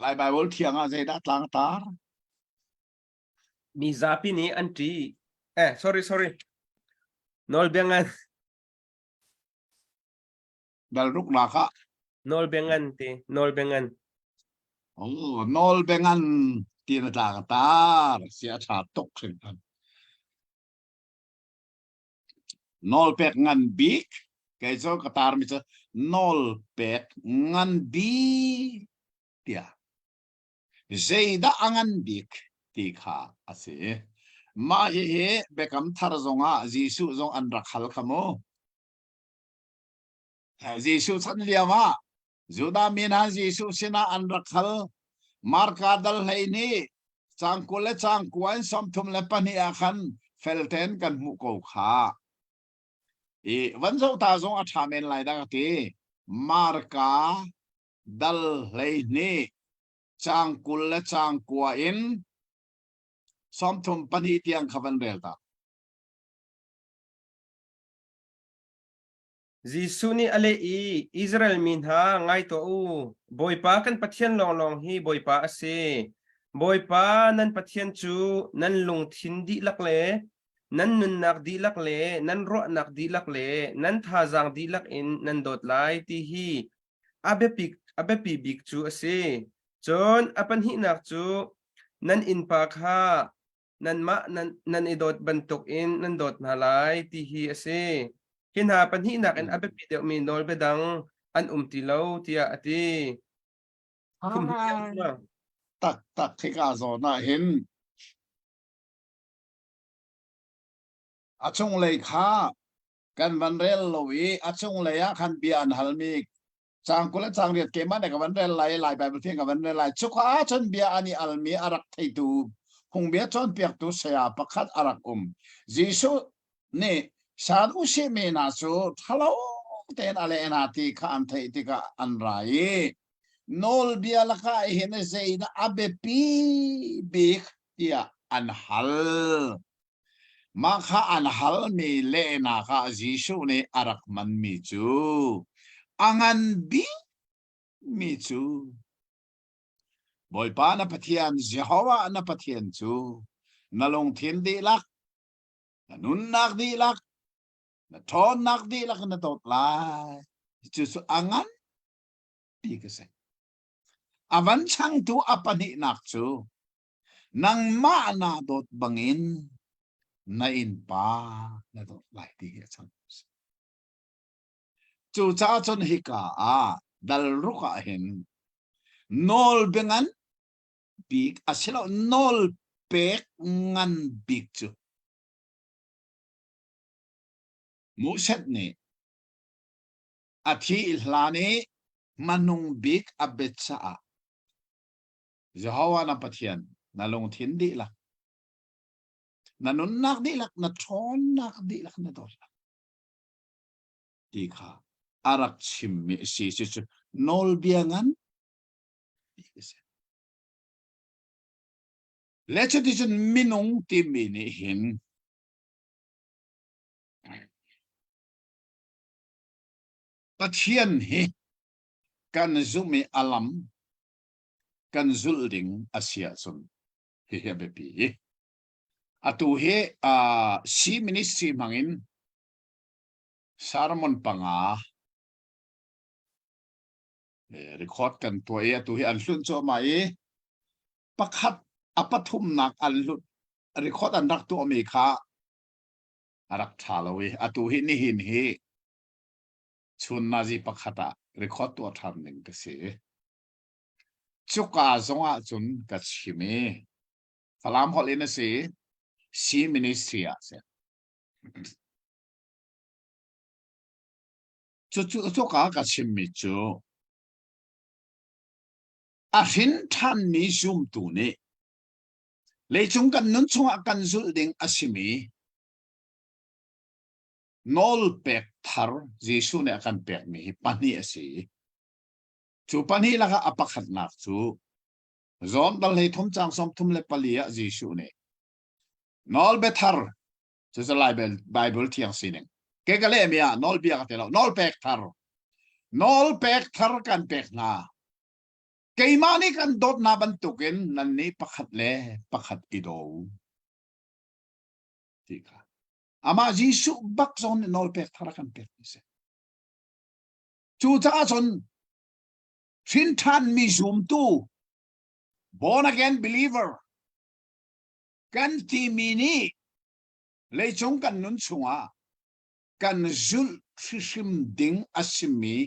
Lai Baibal thiang ah zeidah tlangtar? Mi zapi nih an ṭih. Eh, sorry, sorry. Nawlbia ngan. Dal ruknak ah. Nawlbia ngan ti. Nawlbia ngan. Oh, nawlbia ngan ti na tlang tar. Si a ṭha tuk hringhran. Nawlpek ngan bik kei cu ka tarmi cu nawlpek ngan bik tiah zeidah a ngan bik ti kha a si. Mah hihi Biakam Thar zongah Jesuh zong an rak hal kha mu. Jesuh chan lio ah Judah mi hna Jesuh sinah an rak hal. Marka dal 12 caang 20 le caang kua in 32 ah khan felten kan hmuh ko kha. I van zoh ta zong a ṭha men lai dah ka ti. Marka dal 12 caang 20 le caang kua in 32 tiang kha van rel ta. Jesuh nih a leh i, Israel mi hna, ngai tuah u! Bawipa kan Pathian lawnglawng hi Bawipa a si. Bawipa nan Pathian cu nan lungthin dihlak le nan nunnak dihlak le nan ruahnak dihlak le nan thazaang dihlak in nan dawt lai ti hi a biapi, a biapi bik cu a si. Cun a pahnihnak cu nan innpa kha nanmah nan, nan i dawt bantukin nan dawt hna lai ti hi a si. Hi hna pahnihnak in a biapi deuhmi nawlbia dang an um ti lo tiah a ti. Tak tak hika zawn ah hin a cunglei kha kan van rel lo i a cunglei ah khan bia an halmi Caang 20 le caang riat keimah nih ka van rel lai, Lai Baibal thiang ka van rel lai. Cuka ah cun bia an i almi a rak theitu phungbia cawnpiaktu saya pakhat a rak um. Jesuh nih san usih mi hna cu ṭhalo tein a leh hna ti kha an theih tikah an ra i nawlbia lakah hin zeidah a biapi bik tiah an hal. Mah kha an halmi lehnak ah Jesuh nih a rak hmanmi cu a ngan bikmi cu Bawipa na Pathian Jehovah na Pathian cu na lungthin dihlak, na nunnak dihlak, na ṭhawnnak dihlak na dawt lai. Cucu a ngan bik a si. A van changtu a pahnihnak cu Nangmah naa dawt bangin na innpa na dawt lai ti hi a cang. Cucaah cun hika ah dal ruk ah hin nawl biangan bik asilo nawl pek ngan bik cu Moses nih a thih hlan i hmanung bik a bet caah Jehovah na Pathian na lungthin dihlak, na nunnak dihlak, na ṭhawnnak dihlak na dawt lai ti kha a rak chimmi a si. Cucu nawlbia ngan bik a si. Le cuticun minung timi nih hin Pathian hi kan zumh i a lam kan zulh ding a si ahcun hihi a biapi. Atu hi uh, C ministry hmangin sermon panga. Record kan tuah i atu hi an hlunh cuahmah i pakhat a pathumnak an hlut record an rak tuahmi kha a rak ṭha lo i atu hi nihin hi chun nazi pakhat ah record tuah ṭhan ding ka si. Cuka zong ah cun ka chim i Falam holh in a si C ministry ah si. Cucu cuka ka chimmi cu a hrin ṭhanmi zumtu nih leicung kan nun chungah kan zulh ding a simi nawlpek thar Jesuh nih a kan pekmi hi pahnih a si. Cu pahnih lakah a pakhatnak cu John dal hlei thum caang 34 ah Jesuh nih nawlbia thar cucu Lai Bible thiang sining ke ka lehmi ah nawlbia ka ti lo nawlpek thar nawlpek thar kan pek hna keimah nih kan dawt hna bantukin nan nih pakhat le pakhat i daw ti kha amah Jesuh bak zong nih nawlpek thar a kan pek mi si cucaah cun hrin ṭhanmi zumtu born again believer kan timi nih leicung kan nun chungah kan zulh hrihrim ding a simi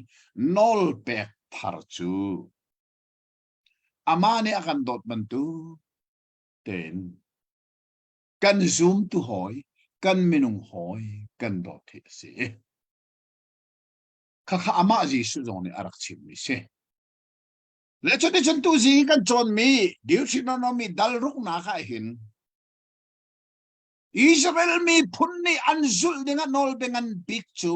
nawlpek thar cu amah nih a kan dawt bantuk tein kan zumtu hawi kan minung hawi kan dawt hi a si. Khakha amah Jesuh zong nih a rak chimmi si. Le cuticun tuzi kan cawnmi Deuteronomy dal ruknak ah hin Israel miphun nih an zulh dingah nawlbia ngan bik cu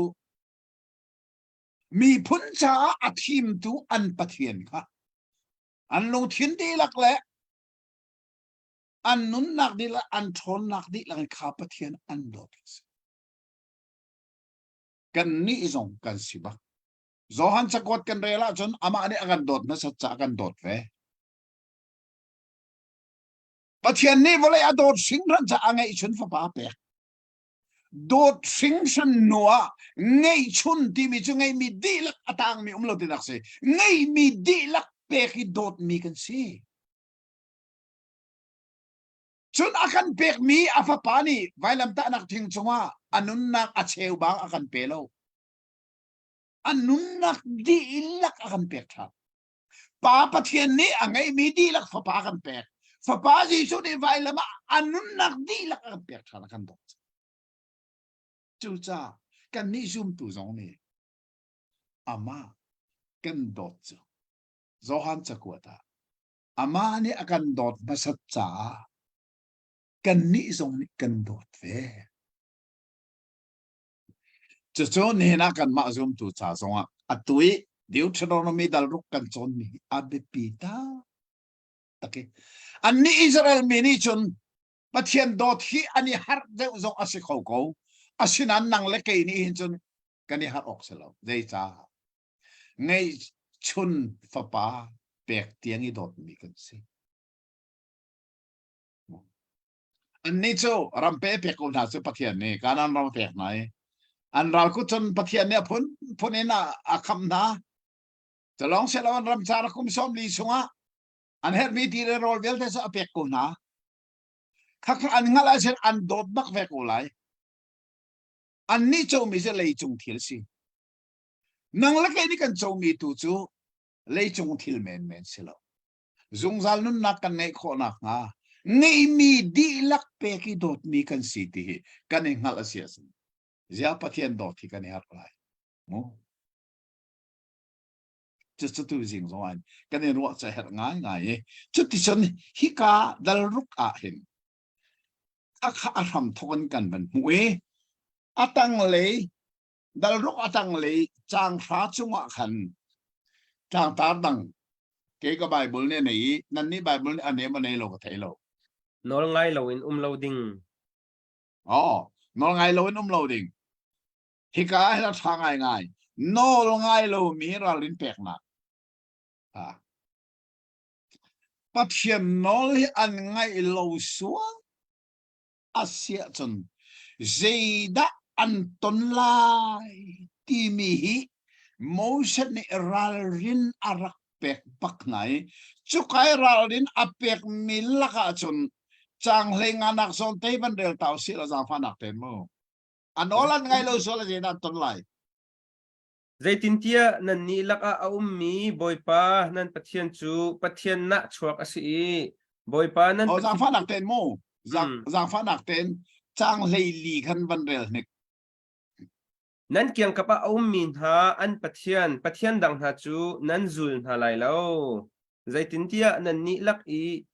miphun caah a thimtu an Pathian kha an lungthin dihlak le an nunnak dihlak an ṭhawnnak dihlak in kha Pathian an dawt a si. Kannih zong kan si bak. Johan cakuat kan rel ahcun amah nih a kan dawt hmasat caah kan dawt ve. Pathian nih vawlei a dawt hringhran caah a ngeihchun fapa a pek. Dawt hringhran hnu ah ngeihchun timi cu ngeihmi dihlak a tangmi um lo tinak si. Ngeihmi dihlak pek i dawtmi kan si. Cun a kan pekmi a fapa nih vailamtahnak thing cungah a nunnak a cheubang a kan pe lo. A nunnak dihlak a kan pek ṭhan. Pa Pathian nih a ngeihmi dihlak fapa a kan pek. Fapa Jesuh nih vailam ah a nunnak dihlak a kan pek ṭhan a kan dawt. Cucaah kannih zumtu zong nih amah kan dawt cu Johan cakuat ah amah nih a kan dawt hmasat caah kannih zong nih kan dawt ve. Cucu nihin ah kanmah zumtu ca zongah atu i Deuteronomy dal ruk kan cawnmi hi a biapi taktak i annih Israel mi nih cun Pathian dawt hi an i harh deuh zong a si kho ko. Asinain nang le kei nih hin cun kan i harh awk si lo. Zeicah? Ngeihchun fapa pek tiang i dawtmi kan si. Annih cu rampe pek ko hna cu Pathian nih Kanaan ram a pek hna i an ral kut cun Pathian nih a phunphun in a, a khamh hna. Cu lawng si lo an ram car kum 40 chungah an herhmi ti le rawl vialte cu a pek ko hna. Khakha an hngalh ahcun an dawt bak ve ko lai. Annih comi cu leicung thil si. Nang le kei nih kan comi tu cu leicung thil menmen si lo. Zungzal nunnak kan ngeih khawh nakhnga ngeihmi dihlak pek i dawtmi kan si ti hi kan i hngalh a si ahcun ziah Pathian dawt hi kan i harh lai mu cucu tu zing zong ah kan i ruah ca herh ngaingai i cuticun hika dal ruk ah hin a kha a hram thawk in kan van hmuh i a tanglei Dalruk a tanglei caang hra cungah khan tlangtar dang kei ka Bible nih a nei i nannih Bible nih a nem a nei lo ka thei lo. Nawl ngai loin um lo ding. Oh, nawl ngai loin um lo ding. Hika ah hin a ṭha ngaingai. Nawl ngai lomi ralrin peknak. Ha. Pathian nawl hi an ngaih lo sual a si ahcun zeidah an ton lai timi hi Moses nih ralrin a rak pek bak hna i cukai ralrin a pekmi lakah cun caang hlei nganak zawn te van rel ta usih law zaangfahnak ten mu. A nawl an ngai lo sual a zeidah an ton lai. Zeitintiah nannih lakah a ummi Bawipa nan Pathian cu Pathian nahchuak a si i Bawipa nan Oh, Pathian zaangfahnak ten mu. Zaangfahnak ten caang hlei li khan van rel hnik. Nan kiangkap ah a ummi hna an pathian, pathian dang hna cu nan zul hna lai lo. Zeitintiah nannih lak i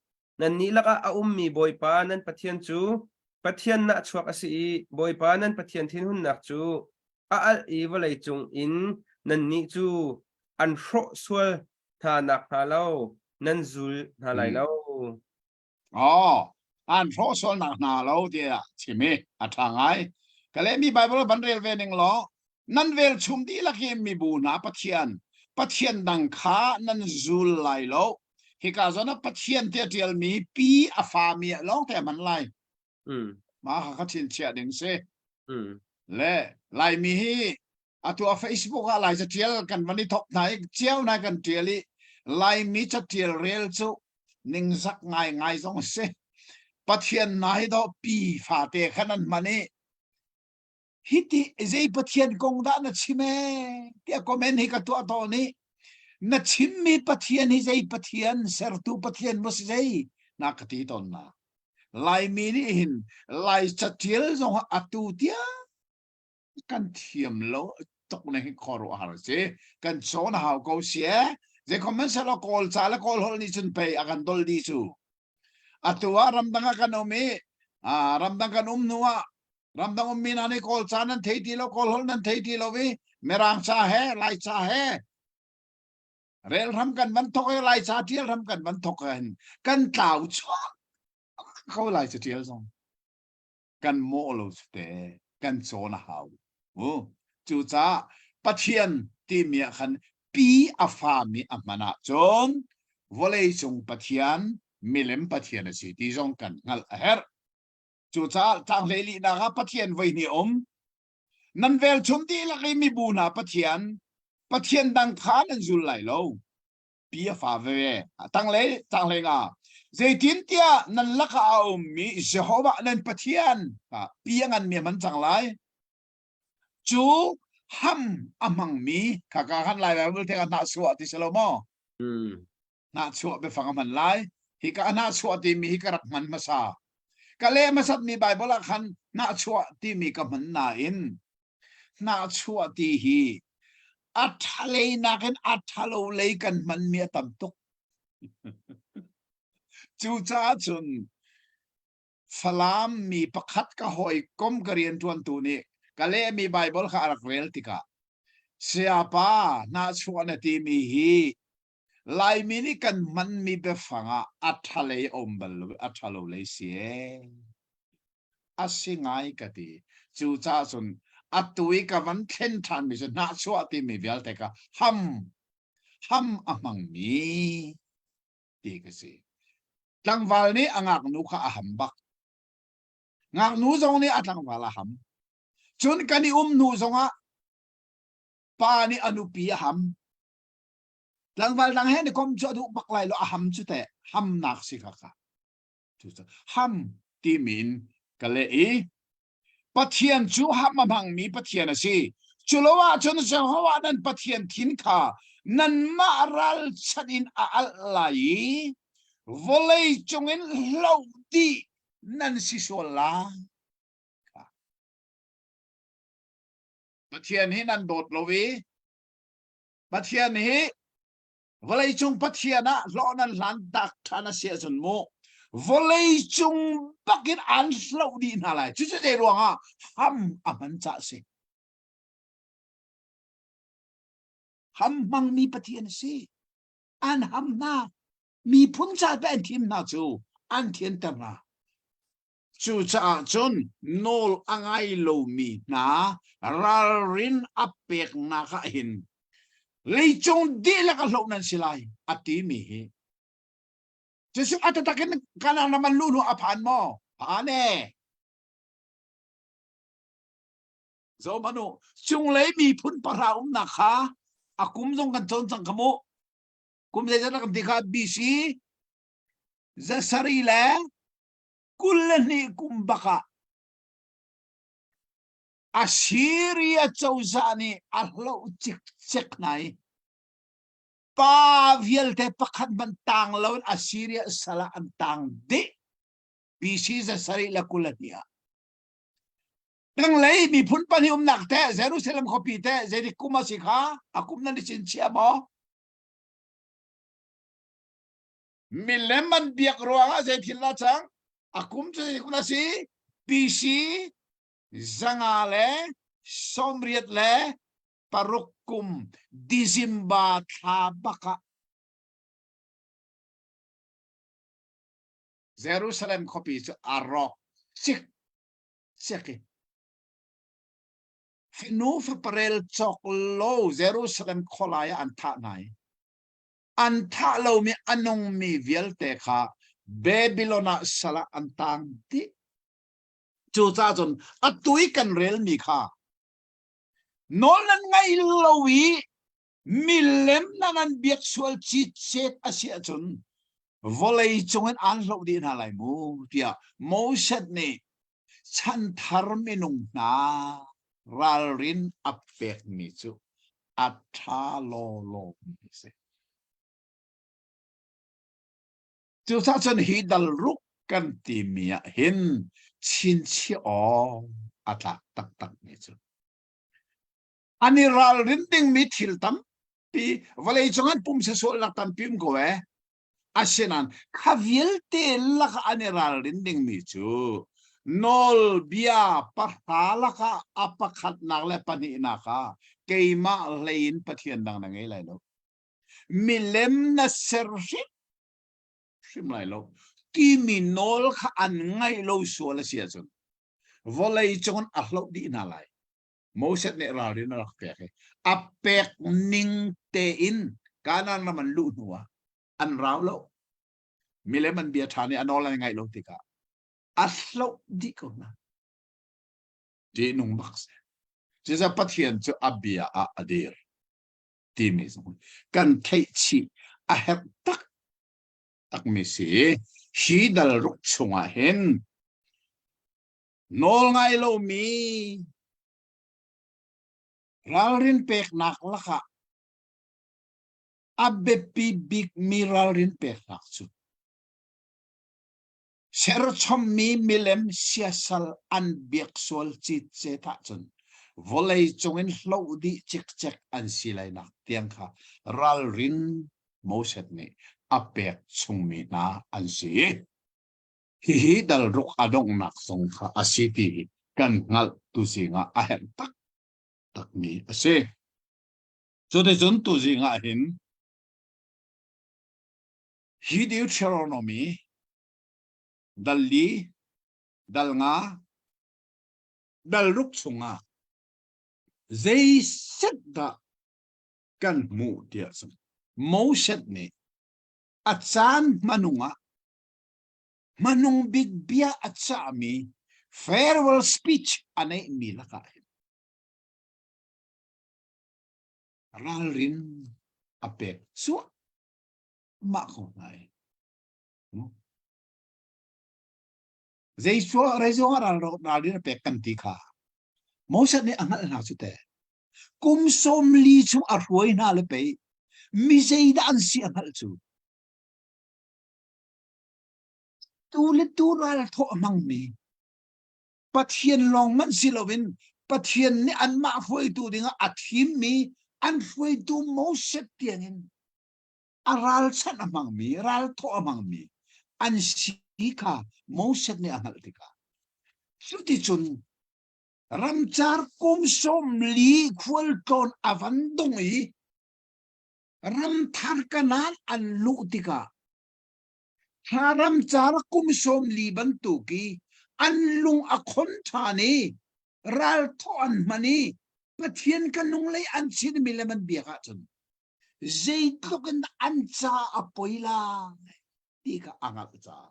nannih lakah a ummi Bawipa nan Pathian cu Pathian nahchuak a si i Bawipa nan Pathian thinhunnak cu a alh i vawlei cung in nannih cu an hrawh sual hna nakhnga lo nan zul hna lai lo. Oh, an hrawh sualnak hna lo tiah chim i a ṭha ngai. Ka lehmi Bible van rel ve ning law, nan velchum dihlak i mibu hna Pathian, Pathian dang kha nan zul lai lo. Hika zawn ah Pathian tiah ṭialmi pi a fami ah lawng te a hman lai. Mah kha kha chinchiah ding si. Le Laimi hi atu a Facebook ah Lai catial kan van i thok hna i cio na kan tial i Laimi catial rel cu ningzak ngai ngai zong a si. Pathian na hi do pi fate khan an hman i hiti zei Pathian kong dah na chim ee tiah comment hi ka tuah tawn i na chimmi Pathian hi zei Pathian sertu Pathian maw si zei na ka ti tawn na. Laimi nih hin Lai catial zong atu tiang kan thiam lo tuk na hi khuaruahhar a si kan cawn a hau ko si e zei comment selaw kawl ca le kawl holh nih cun pei a kan dol dih cu atu ah ramdang ah kan um i ramdang kan um hnu ah ramdang ummi hna nih kawl ca nan thei ti lo kawl holh nan thei ti lo i mirang ca he lai ca he rel hram kan van thok i lai ca tial hram kan van thok hin kan tlau chuak ko lai ca tial zong kan mawh lo cu te kan cawn a hau. Cucaah Pathian timi ah khan pi a fami a hman ahcun vawleicung Pathian milem Pathian a si ti zong kan hngalh a herh. Cucaah tlanglei lihnak ah Pathian voi hnih um. Nan velchum dihlak i mibu hna Pathian, Pathian dang kha nan zul lai lo. Pi a fa veve. Tanglei tanglei nga. Zeitintiah nan lakah a ummi Jehovah nan Pathian pi a nganmi a man cang lai. Cu ham a hmangmi khaka khan Lai Bible theng ah hnahchuah ti si lo maw? Hnahchuah biafang a hman lai. Hika hnahchuah timi hi ka rak hman hmasa. Ka leh hmasatmi Bible ah khan hnahchuah timi ka hman nain hnahchuah ti hi a ṭhalei nakin a ṭhalo lei kan hmanmi a tam tuk. Cucaah cun Falam mi pakhat ka hawikom ka rianṭuantu nih ka lehmi Baibal kha a rak rel tikah sayapa hnahchuah na timi hi Laimi nih kan hmanmi biafang ah a ṭhalei a um bal lo a ṭhalo lei si ee. A si ngai ka ti. Cucaah cun atu i ka van thlen ṭhanmi cu hnahchuah timi vialte kha ham ham a hmangmi ti ka si. Tlangval nih a ngaknu kha a ham bak. Ngaknu zong nih a tlangval a ham. Cun kan i um hnu zongah pa nih a nupi a ham. Tlangval dang he ni kom cu a duh bak lai lo a ham cu teh hamnak si kha kha. Cucu ham timi in ka leh i Pathian cu ham a hmangmi Pathian a si. Cu lo ahcun Jehovah nan Pathian thin kha nanmah ralchanh in a alh lai i vawlei cungin hloh dih nan si sual lai. Pathian hi nan dawt lo i Pathian hi Vawleicung Pathian ah hlawh nan hlan tak ṭhan a si ahcun mu vawleicung bakin an hloh dih hna lai. Cucu zei ruangah ham a hman cah si. Ham hmangmi Pathian a si. An ham hna. Miphun ca pe an thim hna cu an thianter hna. Cucaah cun nawl a ngai lomi hna ralrin a peknak ah hin leicung dihlak a hloh nan si lai a timi hi cucu a taktak in Kanaan ram an luh hnu a phan maw? Phan e. Zohhmanh u, cunglei miphun pahra umnak kha. A kum zong kan cawn cang kha mu. Kum zeizat kan ti kha BC zasarih le 22 kum bak ah Assyria cozah nih a hloh cikcek hna i pa vialte pakhat hmanh tang loin Assyria sal ah an tang dih. BC 722 ah. Tanglei miphun pahnih umnak te Jerusalem khuapi te zeitik kum a si kha a kum nan i cinchiah maw? Milem an biak ruangah zei thil dah cang? A kum cu zei kum a si? BC 586 kum December thla bak ah Jerusalem khuapi cu a rawk cik cek i fanu faparel cawk lo Jerusalem khualai ah an thah hna i an thah lomi a nungmi vialte kha Babylon ah sal ah an tang dih. Cucaah cun atu i kan relmi kha nawl nan ngaih lo i milem nan an biak sual citcet a si ahcun vawlei cungin aan hloh dih hna lai mu tiah Moses nih chanthar minung hna ralrin a pekmi cu a ṭha lawlaw mi a si. Cucaah cun hi dal ruk kan timi ah hin chinchiah awk a tlak taktakmi cu an i ralrin dingmi thil tampi vawlei cung an pumsa sualnak tampi um ko ee. Asinain kha vialte lakah an i ralrin dingmi cu nawlbia pahra lakah a pakhatnak le pahnihnak ah keimah hlei in Pathian dang na ngei lai lo. Milem na ser hrim hrim lai lo timi nawl kha an ngaih lo sual a si ahcun vawlei cung a hloh dih hna lai. Moses nih ralrin a rak pek i a pek ning tein Kanaan ram an luh hnuah an rau lo. Milem an bia ṭhan i a nawl an ngaih lo tikah a hloh dih ko hna. Ṭihnung bak si. Cucaah Pathian cu a bia ah a dir timi zong kan theih chih a herh tak takmi si. Hi dal ruk chungah hin Nawlngai lomi ralrin peknak lakah a biapi bikmi ralrin peknak cu serchommi milem siasal an biak sual citcet ahcun vawlei cungin hloh dih cikcek an si lainak tiang kha ralrin Moses nih a pek chungmi hna an si. Hihi dal ruk a donghnak zong kha a si ti hi kan hngalh tuzing ah a herh taktakmi a si. Cuticun tuzing ah hin hi Deuteronomy dal li, dal nga, dal ruk chungah zeiset dah kan hmuh tiah cun Moses nih a caan hmanung ah hmanung bik bia a cahmi farewell speech a neihmi lakah hin ralrin a pek cuahmah ko hna i zei sual reizong ah ralrin a pek kan ti kha Moses nih a hngalh hna cu te kum 40 chung a hruai hna le pei mi zeidah an si a hngalh cu Tu le tu ral thawh a hmangmi Pathian lawng hmanh si loin Pathian nih anmah hruaitu dingah a thimmi an hruaitu Moses tiangin a ralchanh a hmangmi, ralthawh a hmangmi an si kha Moses nih a hngalh tikah cuticun ramcar kum 40 khualtlawn a van dong i ramthar Kanaan an luh tikah Thla ramcar kum 40 bantuk i an lung a khon ṭhan i ralthawh an hman i Pathian ka nung lei an chinmi le man biak ahcun zeitluk in an ca a poi lai ti kha a hngalh caah.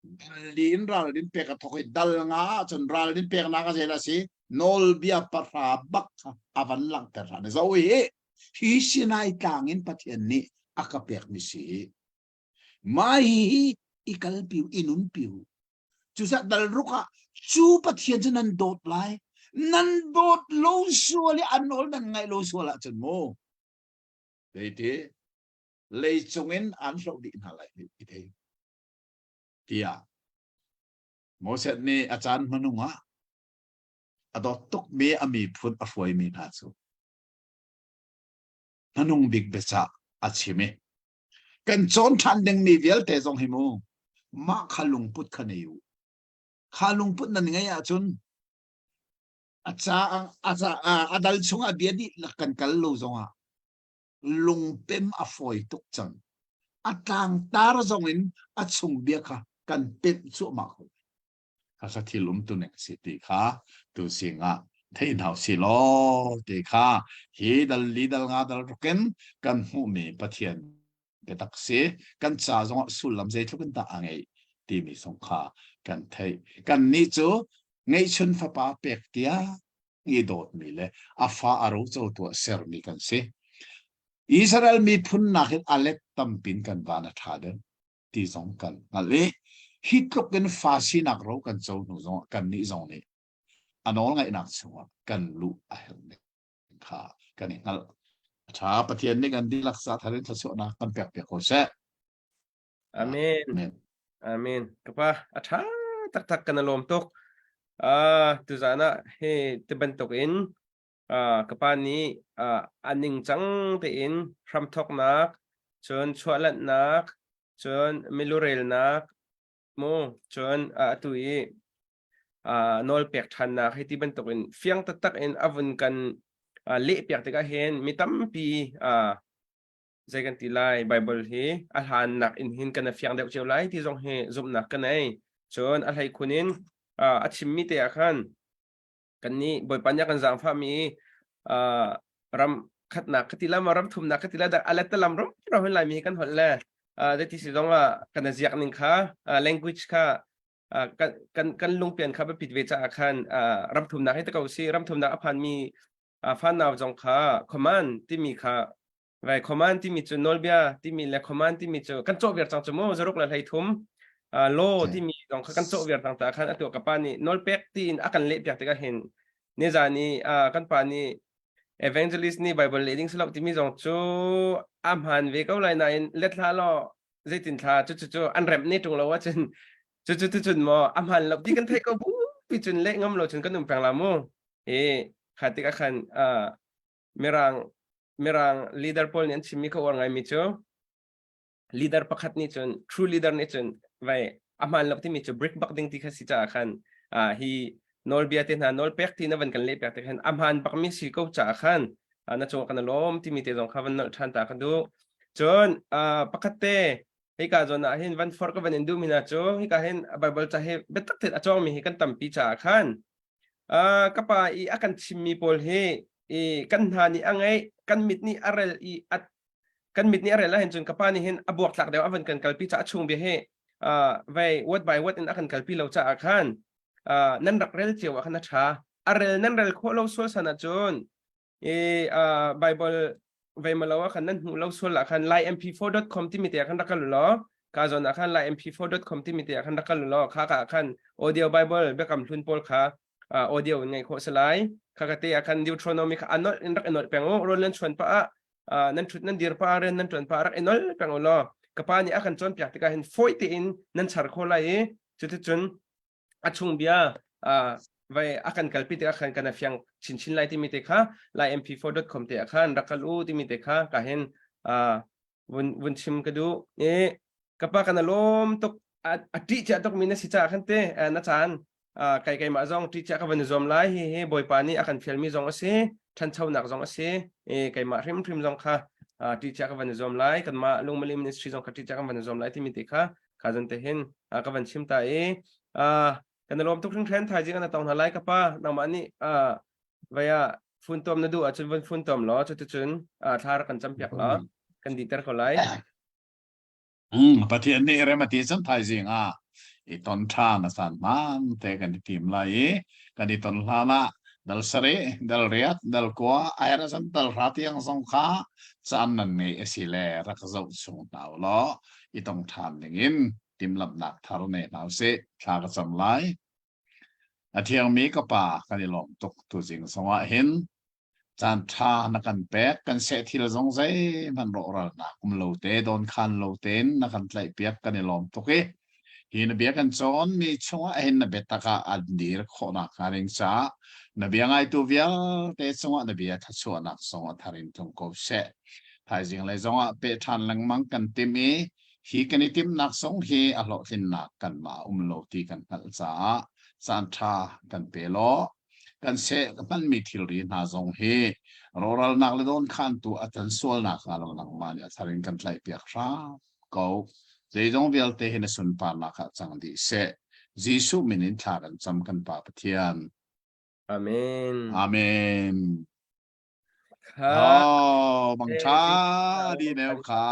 Dal li in ralrin pek a thawk i dal nga ahcun ralrin peknak a zeidah a si? Nawlbia pahra bak kha a van langhter hna. Zo hi hi Sinai tlang in Pathian nih a ka pekmi si. Mah hi i kalpi i nunpi u. Cucaah dal ruk ah cu Pathian cu nan dawt lai. Nan dawt lo sual i a nawl nan ngaih lo sual ahcun mu. Zeiti leicung in an hloh dih hna lai i thei. Tiah Moses nih a caan hmanung ah a dawt tukmi a miphun a hruaimi hna cu hmanung bik biacah a chim i kan cawn ṭhan dingmi vialte zong hi mu mah kha lungput kha nei u. Kha lungput nan ngeih ahcun a ca a ca a dal chungah bia dihlak kan kal lo zongah lungpem a fawi tuk cang. A tlangtar zong in a chung bia kha kan pemh cuahmah ko. Khakha thil umtu ning si ti kha tu singah thei hna si law ti kha hi dal li dal nga dal rukin kan hmuhmi Pathian biatak si kan ca zongah sullam zeitluk in dah a ngeih timi zong kha kan theih. Kan nih cu ngeihchun fapa pek tiang i dawtmi le a fa a roco tuah sermi kan si. Israel miphun nakin a let tampin kan van a ṭha deuh ti zong kan hngalh i hi tluk in fa sinak ro kan co hnu zong kan nih zong nih a nawl ngaihnak chungah kan luh a herh ning kha kan i hngalh. A ṭha Pathian nih kan dihlak sa thar in thluachuahnak kan pek piak ko seh. Amen. Amen. Amen. Kapa a ṭha taktak kan lawm tuk. Ah tuzan ah hi ti bantuk in ah kapa nih ah a ningcang tein hramthawknak cun chuahlanhnak cun milurelnak mu cun atu i nawl pek ṭhannak hi ti bantuk in fiang taktak in a vun kan leh piak tikah hin mi tampi zei kan ti lai Bible hi a hlannak in hin kan fiang deuh cio lai ti zong hi zumhnak ka nei cun a hlei khun in a chimmi te ah khan kan nih Bawipa nih a kan zaangfahmi ram khatnak ka ti la ma ram thumnak ka ti la a let lam ram ram hin laimi kan holh le zeiti si zong ah kan ziak ning kha language kha kan kan kan lungpian kha biapit ve caah khan ram thumnak hi te ko si ram thumnak a phanmi fanau zong kha command timi kha Vai command timi cu nawlbia timi le command timi cu kan cawh viar cang cu mu zaruk le 13 law timi zong kha kan cawh viar cang ta khan atu ka pa nih nawlpek tiin a kan leh piak tikah hin nizan i kan pa nih evangelist nih bible leh ding silo timi zong cu a hmaan ve ko lai nain let hlah law zeitin thla cu cu cu an remh ne ṭung lo ahcun cu cu cun maw a hmaan lo ti kan theih ko bu pi cun leh ngam lo cun kan um peng la mu i kha tikah khan Mirang Mirang leader pawl nih an chimmi ka uar ngaimi cu leader pakhat nih cun true leader nih cun vai a hmaan lo timi cu brick bak ding ti kha si caah khan hi nawlbia te hna nawlpek ti na van kan leh piak te khan a hmaan bakmi si ko caah khan na cung kan lawm timi te zong kha van nolh ṭhan ta ka duh cun pakhat te hika zawn ah hin van forh ka van in duh mi hna cu hika hin Bible ca hi biatak tein a cawngmi hi kan tampi caah khan ka pa i a kan chimmi pawl hi i kan hna nih a ngeih kan mit nih a rel i a kan mit nih a rel ahhin cun ka pa nih hin a buak tlak deuh a van kan kalpi caah a chung bia hi vei word by word in a kan kalpi lo caah khan nan rak rel cio ah khan a ṭha a rel nan rel khawh lo sual san ahcun i Bible vei malo ah khan nan hmuh lo sual ah khan laimp4.com timi te ah khan rak kal law ka zawn ah khan laimp4.com timi te ah khan rak kal law kha ka khan audio Bible biakam hlun pawl kha audio in ngai khawh si lai kha ka te ah khan Deuteronomy kha anol in rak inol peng u rawl nan chuan pa ah nan thut nan dir pa rian nan tuan pa rak inol peng u law ka pa nih a kan cawnpiak tikah hin fawi tein nan char kho lai i cuticun a chung bia vai a kan kalpi tikah khan kan fiang chinchin lai timi te kha laimp4.com te ah khan rak kal u timi te kha ka hin vun vun chim ka duh i ka pa kan lawm tuk a ṭih chia tuk mi na si caah khan te na caan kai keimah zong ṭih chia ka van i zuam lai hi hi bawipa nih a kan fialmi zong a si ṭhanchonak zong a si i keimah hrimhrim zong kha ṭih chia ka van i zuam lai kanmah lungmali ministry zong kha ṭih chia kan van i zuam lai timi te kha kha zon te hin ka van chim ta i kan lawm tuk hringhran thaizing an tong hna lai ka pa nangmah nih vaya funtom na duh ahcun van funtom law cuticun thla rak kan campiak law kan diter ko lai Pathian nih rem a ti cun thaizing ah. I ton ṭhan a caan hmaan te kan i tim lai i kan i ton hlan ah dal sarih, dal riat, dal kua, a herh ahcun dal hra tiang zong kha caan nan ngeih a si le rak zoh chung hna u law i tong ṭhan ding in timhlamhnak thar nei hna usih. Thla ka cam lai. A thiangmi ka pa kan i lawm tuk tuzing zongah hin caan ṭha na kan pek kan seh thil zong zeihmanh rawhralnak um lo te dawnkhan lo tein na kan tlaihpiak kan i lawm tuk i hi na bia kan cawn mi chungah hin na biatak ah an dir khawhnak hnga ding caah na bia ngaitu vialte cungah na bia thluachuahnak zong a thar in tlung ko seh. Thaizing lei zongah peh ṭhan lengmang kan tim i Hi kan i timhnak zong hi a hlawhtlinnak kanmah um lo ti kan hngalh caah caanṭha kan pe law kan seh ka hmanmi thilri hna zong hi rawhralnak le dawnkhantu a can sualnak hnga lo nangmah nih a thar in kan tlaihpiak hram ko. Zeizong vialte hi na sunparnak ah cang dih seh. Jesuh min in thla kan cam kan Pa Pathian. Amen. Amen. Oh, bang tha di neu kha.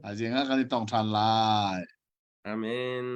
A jing ah kan i tong than lai. Amen.